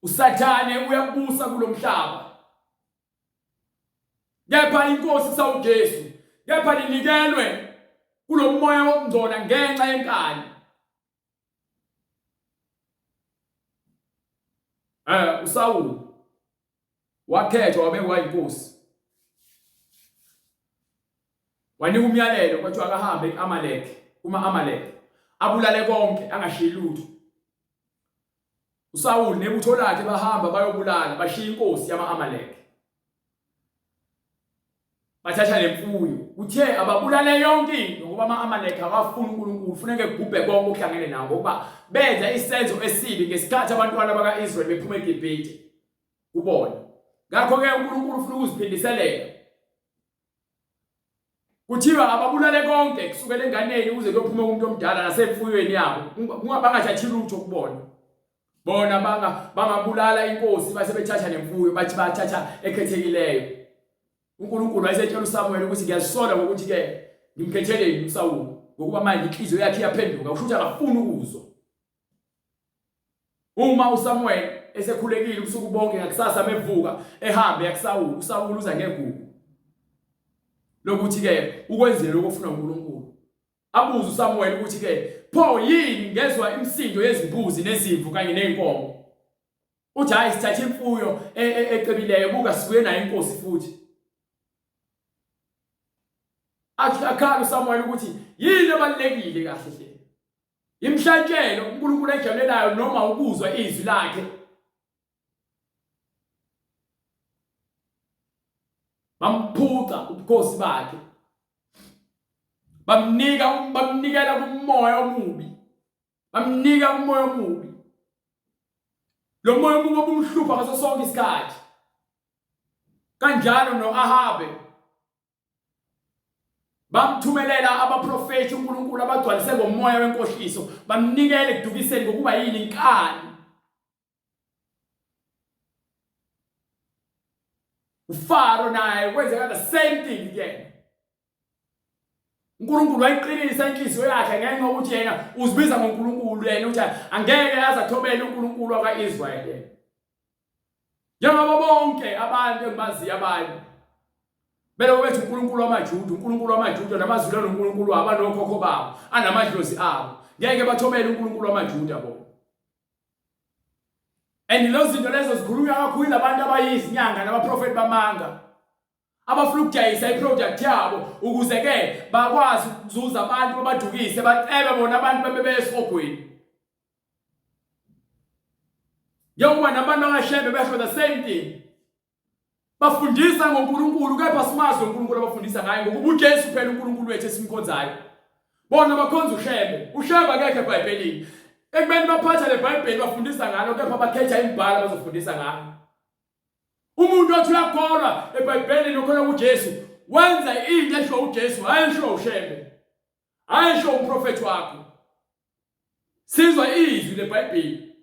USathane uyabusa kulomhlaba. Kepha inkosi sawuJesu, kepha linikelwe kulomoya wokungcola ngenxa yenkani. Eh uSawulu wakhethwa wabekwa inkosi. Wanika umyalelo kwathiwa akahambe eAmalek, kuma Amalek. Abulale konke angashiyi lutho. USawulu nebutho lakhe bahamba bayobulala bashiya inkosi yama-Amalek. Bathatha nemfuyo. Uthe ababulale yonke into ngoba ama-Amalek awafuni uNkulunkulu, funeke kubhubhe konke okuhlangene nawo ngokuba benza isenzo esibi ngesikhathi abantwana baka-Israyeli bephuma eGibhithe kubona. Ngakho-ke uNkulunkulu ufuna ukuziphindiselela. Kuthiwa ababulale konke kusukela enganeni kuze kuyophuma umuntu omdala nasemfuyweni yabo bangathathi lutho kubona. Bona banga bangabulala inkosi base bethatha nemfuyo bathi bathatha ekhethekileyo. uNkulunkulu wayesetshela uSamuel ukuthi ngiyazisola ngokuthi ke ngimkhetheleni uSawulu ngokuba manje inhliziyo yakhe iyaphenduka usho ukuthi akafuni ukuzwa. Uma uSamuel esekhulekile ubusuku bonke ngakusasa mevuka ehambe yakuSawulu uSawulu uza ngegugu lokuthi ke ukwenzile lokho ofuna uNkulunkulu. Abuze uSamuel ukuthi ke pho yini ngezwa imisindo yezimbuzi nezimvu kanye nezinkomo. Uthi hayi sithathe imfuyo e, e, ecebileyo buka sibuye nayo inkosi futhi. Akhala uSamuel ukuthi yini ebalekile kahle hle. Imhlatshelo uNkulunkulu ayijabulelayo noma ukuzwa izwi lakhe. Bamphuca ubukhosi bakhe. Bamnika bamnikela kumoya omubi. Bamnika umoya omubi. Lo moya omubi obumhlupha ngaso sonke isikhathi. Kanjalo noAhabe Bamthumelela abaprofethi uNkulunkulu abagcwalise ngomoya wenkohliso, bamnikele ekudukiseni ngokuba yini inkani. UFaro naye kwenzeka the same thing kuyena. uNkulunkulu wayiqinisa inhliziyo yakhe ngenxa yokuthi yena uzibiza ngoNkulunkulu yena uthi angeke aze athobele uNkulunkulu wakwa-Israyeli yena. Njengoba bonke abantu engibaziyo abanye beloko bethi uNkulunkulu wamaJuda, uNkulunkulu wamaJuda namaZulu anoNkulunkulu wabo anokhokho babo, anamadlozi abo. Ngeke bathobele uNkulunkulu wamaJuda bona. And lezo zinto lezo zikhulunywa kakhulu labantu abayizinyanga nabaprofeti bamanga. Abafuna ukudayisa iproduct yabo ukuze ke bakwazi ukuzuza abantu babadukise bacebe bona abantu bebe besihogweni. Njengoba nabantu bakaShembe besho the same thing. Bafundisa ngoNkulunkulu kepha simazi uNkulunkulu abafundisa ngaye ngokuba uJesu phela uNkulunkulu wethu esimkhonzayo. Bona bakhonza uShembe. UShembe akekho eBhayibhelini. Ekubeni baphatha leBhayibheli bafundisa ngalo kepha bakhetha imibhalo abazofundisa ngayo. Umuntu othi uyakholwa eBhayibhelini ukholwa kuJesu wenza into esho uJesu hayi esho uShembe. Hayi esho umprofethi wakho. Sizwa izwi leBhayibheli.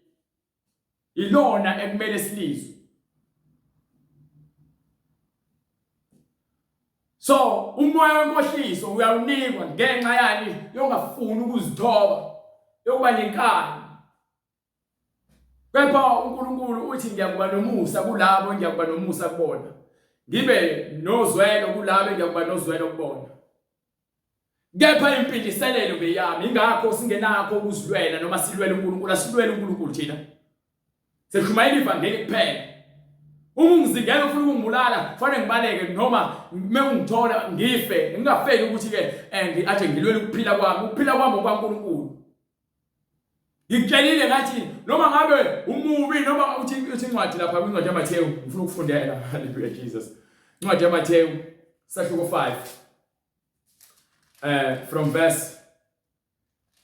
Ilona ekumele silizwe. So umoya wenkohliso uyawunikwa ngenxa yani yongafuni ukuzithoba, yokuba nenkani. Kepha uNkulunkulu uthi ngiyakuba nomusa kulabo engiyakuba nomusa kubona. Ngibe nozwelo kulabo engiyakuba nozwelo kubona. Kepha impindiselelo ngeyami, ingakho singenakho ukuzilwela noma silwele uNkulunkulu, asilwele uNkulunkulu thina. Seshumayela ivangeli kuphela. Uma ungizingela ufuna ukungibulala, kufanele ngibaleke noma uma ungithola ngife, ngingafeli ukuthi ke eh, athi ngilwele ukuphila kwami, ukuphila kwami okwaNkulunkulu. Ngikutshelile ngathi noma ngabe umubi noma uthi uthi incwadi lapha kwincwadi yaMathewu ngifuna ukufundela haleluya Jesus. Incwadi yaMathewu sahluko 5 from verse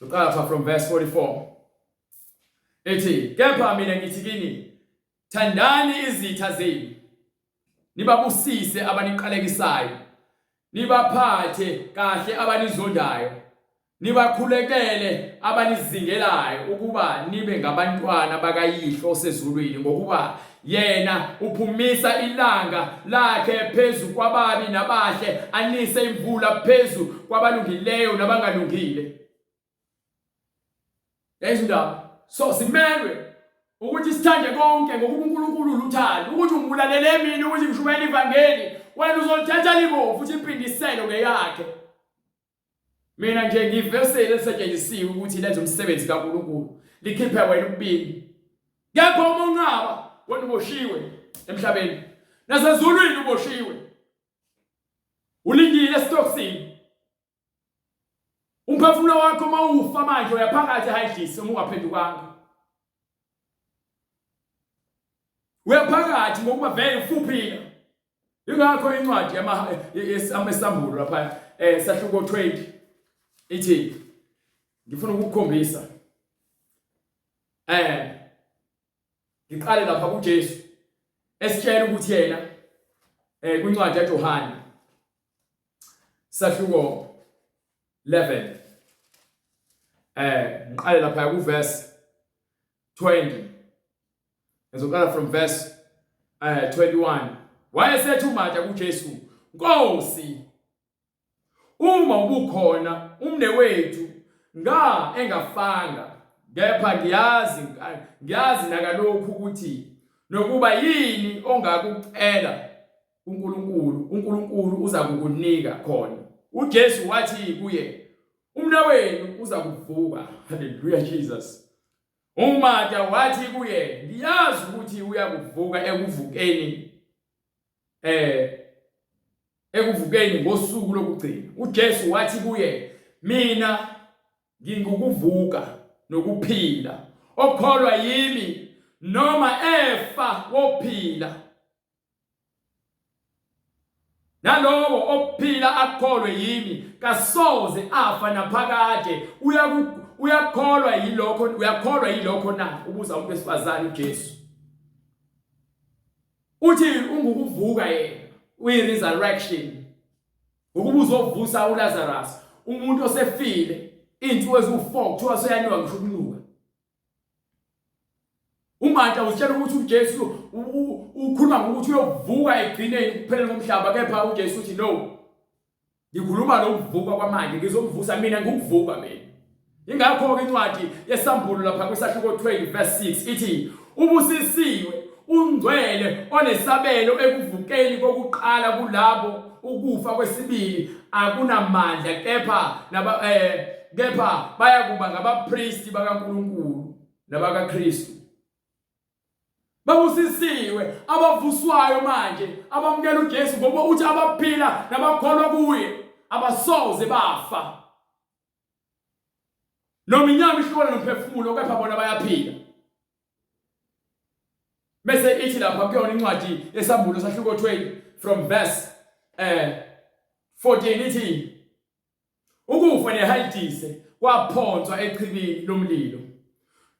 uqala lapha from verse 44 ethi kepha mina ngithi kini thandani izitha zenu nibabusise abaniqalekisayo nibaphathe kahle abanizondayo Nibakhulekele abanizingelayo ukuba nibe ngabantwana bakaYihlo osezulwini, ngokuba yena uphumisa ilanga lakhe phezu kwababi nabahle, anise imvula phezu kwabalungileyo nabangalungile. Yayizwa indaba? So simelwe ukuthi sithande konke ngokuba uNkulunkulu uluthando, ukuthi ungibulalele mina ukuthi ngishumayele ivangeli, wena uzolithatha libovu futhi impindiselo ngeyakhe. Mina nje ngivesele elisetshenzisiwe ukuthi lenze umsebenzi kaNkulunkulu, likhiphe wena ukubili. Kepha uma unqaba, wena uboshiwe emhlabeni. Nasezulwini uboshiwe. Ulindile esitokisini. Umphefumulo wakho uma ufa manje uyaphakathi ehayidlisi uma ungaphendukanga. Uyaphakathi ngokuba vele ufuphila. Ingakho incwadi yamasambulo lapha sahluko 20 ithi ngifuna ukukukhombisa ngiqale lapha kuJesu esitshela ukuthi yena kwincwadi kaJohane sahluko 11 ngiqale lapha kuverse 20 Ngizoqala from verse 21. Wayesethi uMarta kuJesu, Nkosi, uma ubukhona umnewethu nga engafanga, kepha ngiyazi ngiyazi nakalokhu ukuthi nokuba yini ongakucela kuNkulunkulu, uNkulunkulu uza kukunika khona. UJesu wathi kuye, umnewenu uza kuvuka. Haleluya Jesus. UMarta wathi kuye, ngiyazi ukuthi uyakuvuka ekuvukeni ekuvukeni ngosuku lokugcina. UJesu wathi kuye, mina ngingukuvuka nokuphila. Okholwa yimi noma efa wophila. Nalowo ophila akholwe yimi kasoze afa naphakade. Uyakholwa yilokho, uyakholwa yilokho na? Ubuza umuntu wesifazane uJesu. Uthi ungukuvuka yena, uyi-resurrection. Ngokuba uzovusa uLazarus, umuntu osefile iy'nsuku eziwu-4 kuthiwa seyanuka ngisho ukunuka. UMarta usitshela ukuthi uJesu ukhuluma ngokuthi uyovuka ekugcineni kupheleni komhlaba, kepha uJesu uthi no. Ngikhuluma lokuvuka kwamanje, ngizomvusa mina ngikuvuka mina. Ingakho-ke incwadi yesambulo lapha kwisahluko 20 verse 6 ithi ubusisiwe ungcwele onesabelo ekuvukeni kokuqala kulabo ukufa kwesibili akunamandla kepha naba kepha bayakuba ngabapristi bakaNkulunkulu nabakaKristu. Babusisiwe abavuswayo manje abamukela uJesu ngoba uthi abaphila nabakholwa kuye abasoze bafa. Noma inyama ihlukana nomphefumulo kepha bona bayaphila. Bese ithi lapha kuyona incwadi yesambulo sahluko 20 from verse 14 ithi ukufa nehayidise kwaphonswa echibini lomlilo.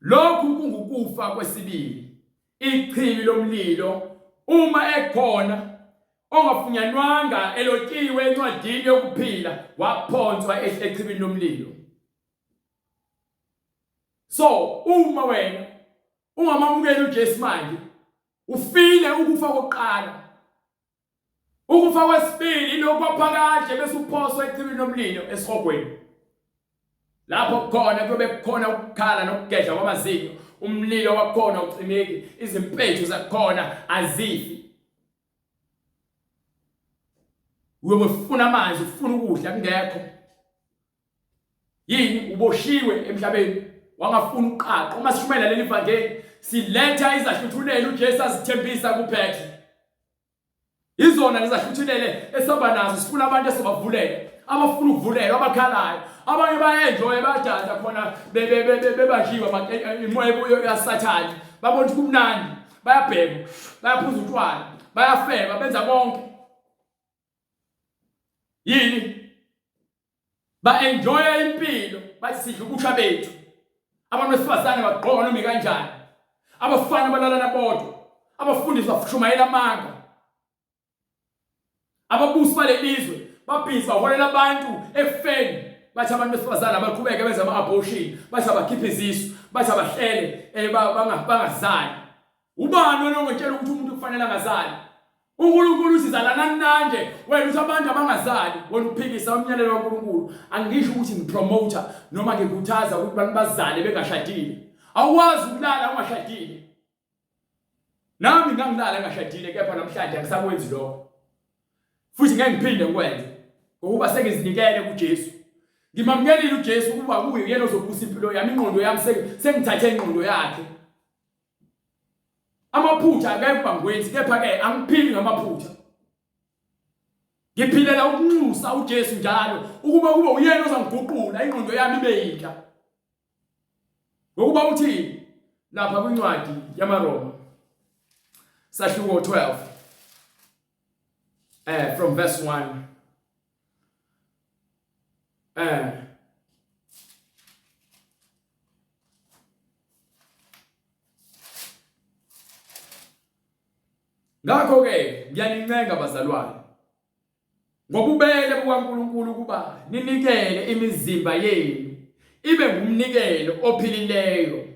Lokhu kungukufa kwesibili, ichibi lomlilo. Uma ekhona ongafunyanwanga elotshiwe encwadini yokuphila waphonswa echibini lomlilo. So uma wena ungamamukeli uJesu manje ufile ukufa kokuqala. Ukufa kwesibili ilokhu kwaphakade bese uphoswa echibini lomlilo esihogweni. Lapho kukhona kuyobe kukhona ukukhala nokugedla kwamazinyo, umlilo wakhona ucimeki, izimpethu zakhona azifi. Uyobe ufuna amanzi, ufuna ukudla kungekho. Yini uboshiwe emhlabeni wangafuna uqaqa. Uma sishumayela leli vangeli siletha izahluthulelo uJesu azithembisa kuPetru. Izona lezahluthulele esihamba nazo sifuna abantu esibavulela abafuna ukuvulelwa abakhalayo abanye bayenjoye bayadansa khona bebanjiwe imoya ebuyo yasathane babona ukuthi kumnandi bayabhema bayaphuza utshwala bayafeba benza konke yini ba-enjoya impilo bathi sidla ubusha bethu abantu besifazane bagqoka noma ikanjani abafana balalana bodwa abafundisi bashumayela amanga ababusi balelizwe babhizi baholela abantu ekufeni bathi abantu besifazane abaqhubeke benze ama-abortion bathi abakhiphe izisu bathi abahlele um bangazali Ubani wena ongitshela ukuthi umuntu kufanele angazali? uNkulunkulu uthi zalanani nanje wena uthi abantu abangazali wena uphikisa umyalelo kaNkulunkulu angisho ukuthi ngipromoter noma ngikhuthaza ukuthi abantu bazale bengashadile awukwazi ukulala ungashadile nami ngangilala ngashadile kepha namhlanje angisakwenzi lokho futhi ngeke ngiphinde ngikwenze ngokuba sengizinikele kuJesu ngimamukelile uJesu ukuba kuye yena ozobusa impilo yami ingqondo yami sengithathe ingqondo yakhe Amaphutha angeke kuba ngikwenzi kepha ke angiphili ngamaphutha. Ngiphilela ukunxusa uJesu njalo ukuba kube uyena ozangiguqula ingqondo yami ibe yintsha. Ngokuba uthi lapha kwincwadi yamaRoma sahluko 12 from verse 1 Ngakho-ke ngiyanincenga bazalwane ngobubele bukaNkulunkulu ukuba ninikele imizimba yenu ibe ngumnikelo ophilileyo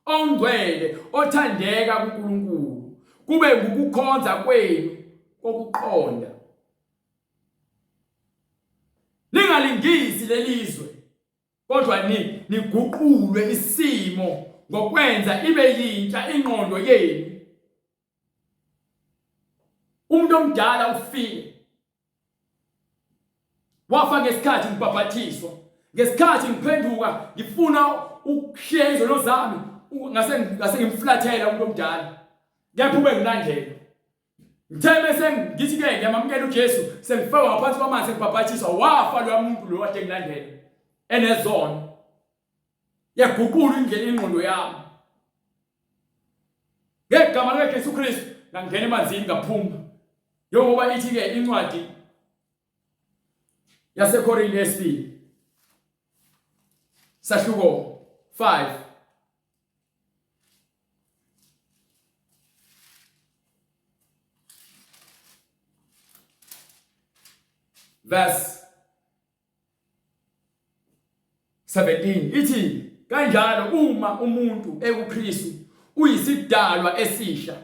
ongcwele othandeka kuNkulunkulu kube ngukukhonza kwenu kokuqonda. Ningalingisi lelizwe kodwa ni niguqulwe isimo ngokwenza ibe yintsha ingqondo yenu. Umuntu omdala ufile. Wafa ngesikhathi ngibhabhathiswa. Ngesikhathi ngiphenduka ngifuna ukushiya izono zami ngase ngase ngimflathela umuntu omdala. Kepha ube ngilandela. Ngithe bese ngithi ke ngiyamamukela uJesu sengifakwa ngaphansi kwamanzi ngibhabhathiswa wafa loya muntu lo kade ngilandela enezono. Yaguqula indlela ingqondo yami. Ngegama likaJesu Kristu ngangena emanzini ngaphuma. Njengoba ithi ke incwadi yaseKorinte yesibili sahluko 5 verse 17 ithi kanjalo uma umuntu ekuKristu uyisidalwa esisha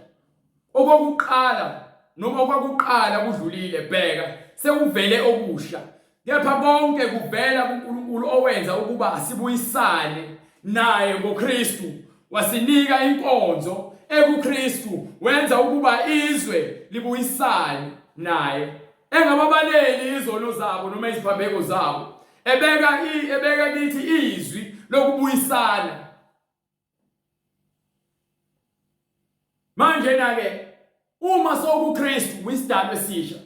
okokuqala noma okwakuqala kudlulile bheka sekuvele okusha Kepha konke kuvela kuNkulunkulu owenza ukuba sibuyisane naye ngoKristu, wasinika inkonzo ekuKristu, wenza ukuba izwe libuyisane naye, engababaleli izono zabo noma iziphambeko zabo, ebeka ebeka kithi izwi lokubuyisana. Manje na ke uma sowukuKristu uyisidalwa esisha.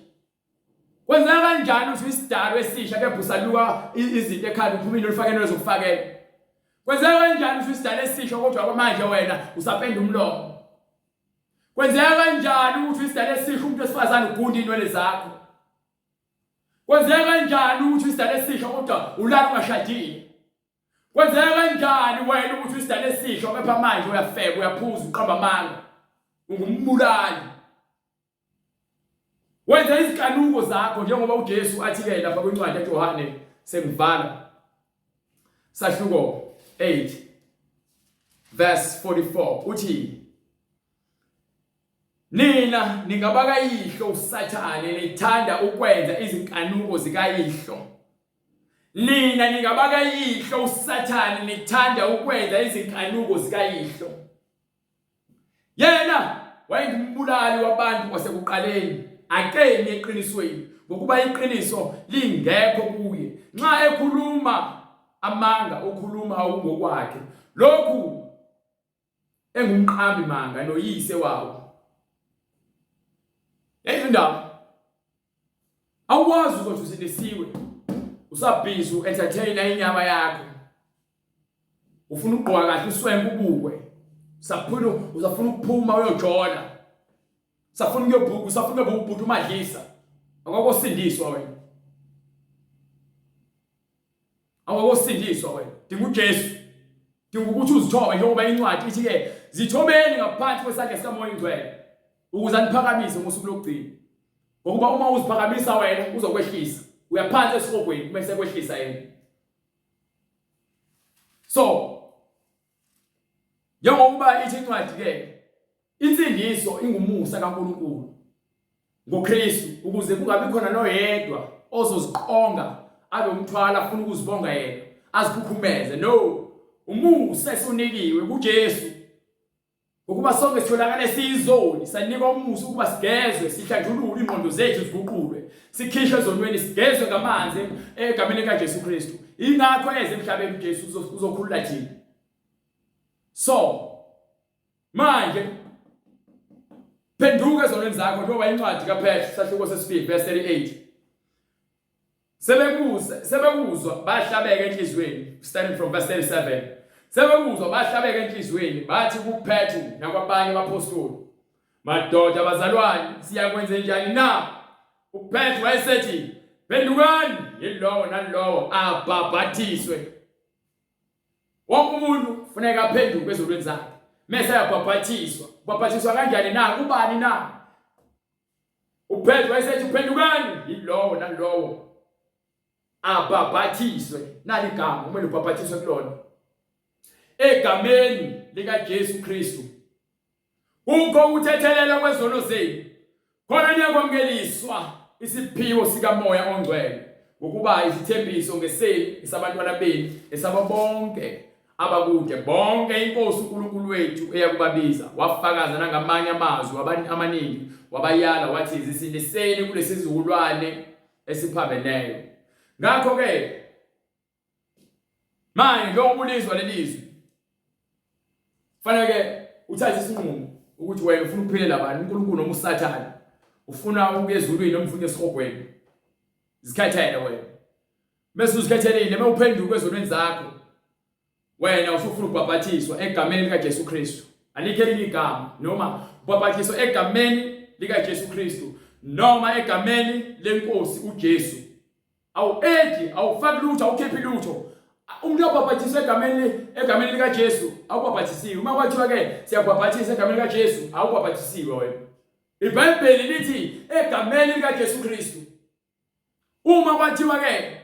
Kwenzeka kanjani ukuthi uyisidalwa esisha kepha usaluka izinto ekhanda uphuma into olufakela lozokufakela? Kwenzeka kanjani ukuthi uyisidalwa esisha kodwa manje wena usapenda umlomo? Kwenzeka kanjani ukuthi uyisidalwa esisha umuntu wesifazane ugunda inwele zakho? Kwenzeka kanjani ukuthi uyisidalwa esisha kodwa ulala ungashadile? Kwenzeka kanjani wena ukuthi uyisidala esisho kepha manje uyafeba uyaphuza uqamba amanga ungumbulali wenza izinkanuko zakho njengoba uJesu athi ke lapha kwincwadi kaJohane sengivala sahluko 8 verse 44 uthi Nina ningabakayihlo uSathane nithanda ukwenza izinkanuko zikayihlo. Nina ningabakayihlo uSathane nithanda ukwenza izinkanuko zikayihlo. Yena wayengumbulali wabantu kwasekuqaleni, akemi eqinisweni ngokuba iqiniso lingekho kuye. Nxa ekhuluma amanga ukhuluma okungokwakhe. Lokhu engumqambi manga noyise wawo. Yayizo indaba. Awukwazi uzothi usindisiwe usabhizi u-entertainer inyama yakho. Ufuna ukugqoka kahle uswenke ubukwe. Usafuna usafuna ukuphuma uyojola. Usafuna ukuyobhuka usafuna ukuba ubhuti umadlisa. Akakosindiswa wena. Awakosindiswa wena. Dinga uJesu. Dinga ukuthi uzithobe njengoba incwadi ithi ke zithobeni ngaphansi kwesandla sikaMoya oNgcwele ukuze aniphakamise ngosuku lokugcina. Ngokuba uma uziphakamisa wena uzokwehlisa. Uyaphansi esihogweni bese kwehlisa yena. So njengokuba ithi incwadi ke insindiso ingumusa kaNkuluNkulu ngoKristu ukuze kungabi khona noyedwa ozoziqonga abe umthwalo afuna ukuzibonga yena azikhukhumeze no umusa esunikiwe kuJesu ngokuba sonke sitholakale siyizoni sanikwa umusa ukuba sigezwe sihlanjululwe ingqondo zethu ziguqulwe sikhishwe ezonweni sigezwe ngamanzi egameni likaJesu Kristu ingakho eze emhlabeni uJesu uzokhulula thina so manje phenduka ezonweni zakho njengoba incwadi kaPetru sahluko sesibili verse 38 sebekuzwa sebekuzwa bahlabeka enhliziyweni starting from verse 37 sebekuzwa bahlabeka enhliziyweni bathi kuPetru nakwabanye abaphostoli madoda bazalwane siyakwenze njani na uPetru wayesethi phendukani yilowo nalowo abhabhathiswe Wonke umuntu kufuneka aphenduke ezolweni zakhe. Mese ayabhabhathiswa. Ubhabhathiswa kanjani na? Kubani na? UPetru wayesethi uphendukani yilowo nalowo abhabhathiswe. Nali igama kumele ubhabhathiswe kulona. Egameni likaJesu Kristu. Kukho ukuthethelelwa kwezono zenu. Khona niyakwamukeliswa isiphiwo sikaMoya oNgcwele, ngokuba isithembiso ngesenu, esabantwana benu, esabo bonke abakude, bonke iNkosi uNkulunkulu wethu eyakubabiza. Wafakaza nangamanye amazwi amaningi, wabayala wathi, zisindiseni kulesi sizukulwane esiphambeneyo. Ngakho-ke Manje njengoba ulizwa leli zwi fanele uthathe isinqumo ukuthi wena ufuna ukuphilela bani uNkulunkulu noma uSathane ufuna ukuya ezulwini noma ufuna esihogweni zikhethele wena bese uzikhethelile uma uphenduka ezonweni zakho wena usufuna ukubhabhathiswa egameni likaJesu Kristu alikho elinye igama noma ubhabhathiswa egameni likaJesu Kristu noma egameni lenkosi uJesu Awu-edi, awufaki lutho, awukhiphi lutho. Umuntu obhabhathiswe egameni egameni likaJesu awubhabhathisiwe. Uma kwathiwa ke siyabhabhathisa egameni likaJesu, awubhabhathisiwe wena. IBhayibheli lithi egameni likaJesu Kristu. Uma kwathiwa ke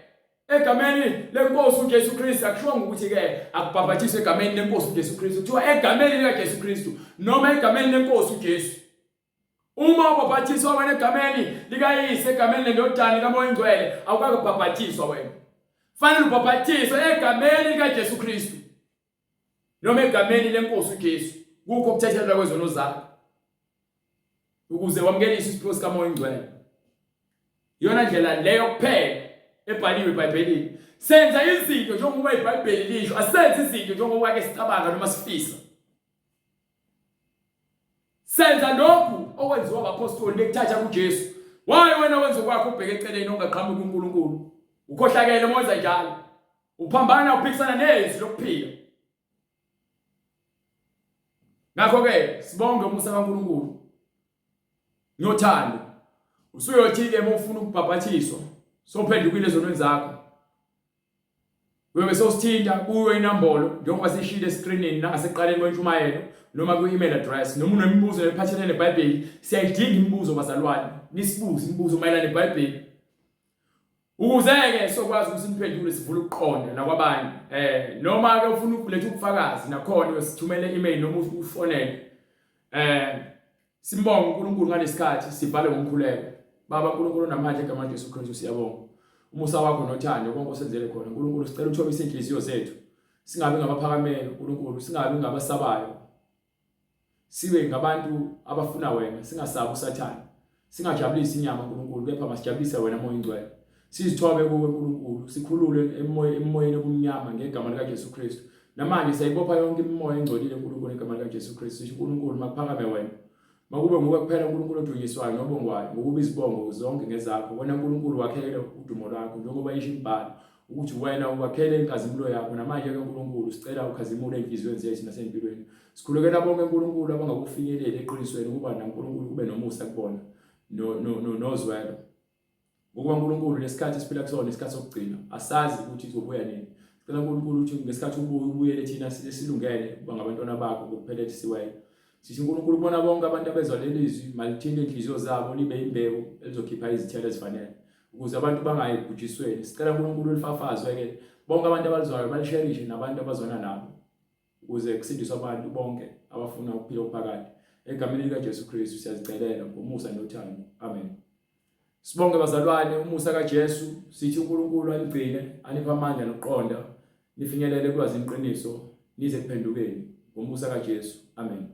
egameni lenkosi uJesu Kristu akushiwo ukuthi ke akubhabhathiswe egameni lenkosi uJesu Kristu. Kuthiwa egameni likaJesu Kristu noma egameni lenkosi uJesu. Uma ubhabhathiswa wena egameni likaYise, egameni leNdodana, likaMoya oNgcwele, awukakubhabhathiswa wena. Fanele ubhabhathiswe egameni likaJesu Kristu noma egameni lenkosi uJesu, kukho ukuthethelelwa kwezono zakho ukuze wamukeliswe isiphiwo sikaMoya oNgcwele. Iyona ndlela leyo kuphela ebhaliwe eBhayibhelini. Senza izinto njengoba iBhayibheli lisho, asenze izinto njengoba ke sicabanga noma sifisa. Senza lokhu okwenziwa abaphostoli bekuthatha kuJesu. Why wena wenza okwakho ubheke eceleni ongaqhamuki kuNkulunkulu? Ukhohlakele uma wenza njalo. Uphambana uphikisana nezwi lokuphila. Ngakho-ke sibonge umusa kaNkulunkulu nothando. Usuyothi-ke uma ufuna ukubhabhathiswa sophendukile ezonweni zakho. Uyobe sewusithinta kuyo inombolo njengoba sishilo eskrinini nangasekuqaleni kwentshumayelo noma kwi-email address noma unemibuzo ephathelene neBhayibheli siyayidinga imibuzo bazalwane nisibuze imibuzo mayelana neBhayibheli ukuze-ke sokwazi ukuthi niphendule sivule ukuqonda nakwabanye eh noma ke ufuna ukuletha ubufakazi nakhona usithumele email noma ufonele eh. Simbonge uNkulunkulu ngalesikhathi sivale ngomkhuleko. Baba uNkulunkulu onamandla egameni Jesu Kristu siyabonga. Umusa wakho nothando konke osenzele khona. uNkulunkulu sicela uthobise inhliziyo zethu. Singabi ngabaphakamele uNkulunkulu, singabi ngabasabayo. Sibe ngabantu abafuna wena, singasabi uSathane. Singajabulisi inyama uNkulunkulu, kepha masijabulise wena Moya Ingcwele. Sizithobe kuwe uNkulunkulu, sikhulule emoyeni obumnyama ngegama likaJesu Kristu. Namanje siyayibopha yonke imimoya engcolile uNkulunkulu ngegama likaJesu Kristu. Sisho uNkulunkulu makuphakame wena. Makube nguwe kuphela uNkulunkulu odunyiswayo nobongwayo, ngokuba izibongo zonke ngezakho. Wena Nkulunkulu wakhele udumo lwakho njengoba isho imibhalo ukuthi wena uwakhele inkazimulo yakho. Namanje-ke Nkulunkulu sicela ukhazimule ey'nhliziyweni zethu nasempilweni. Sikhulekela bonke Nkulunkulu abangakufinyeleli eqinisweni ukuba naNkulunkulu kube nomusa kubona nozwelo. Ngokuba uNkulunkulu lesikhathi esiphila kusona isikhathi sokugcina asazi ukuthi uzobuya nini. Sicela uNkulunkulu ukuthi ngesikhathi ubuye ubuyele thina silungele ukuba ngabantwana bakho ngokuphelelisiweyo. Sithi uNkulunkulu kubona bonke abantu abezwa leli zwi malithinte inhliziyo zabo libe imbewu elizokhipha izithelo ezifanele ukuze abantu bangayi ekubhujisweni. Sicela uNkulunkulu lifafazwe-ke bonke abantu abalizwayo balisherishe nabantu abazwana nabo ukuze kusindiswe abantu bonke abafuna ukuphila okuphakade. Egameni likaJesu Kristu siyazicelela ngomusa nothando. Amen. Sibonge bazalwane umusa kaJesu sithi uNkulunkulu anigcine aniphe amandla nokuqonda nifinyelele kulwazi iqiniso nize kuphendukeni ngomusa kaJesu. Amen.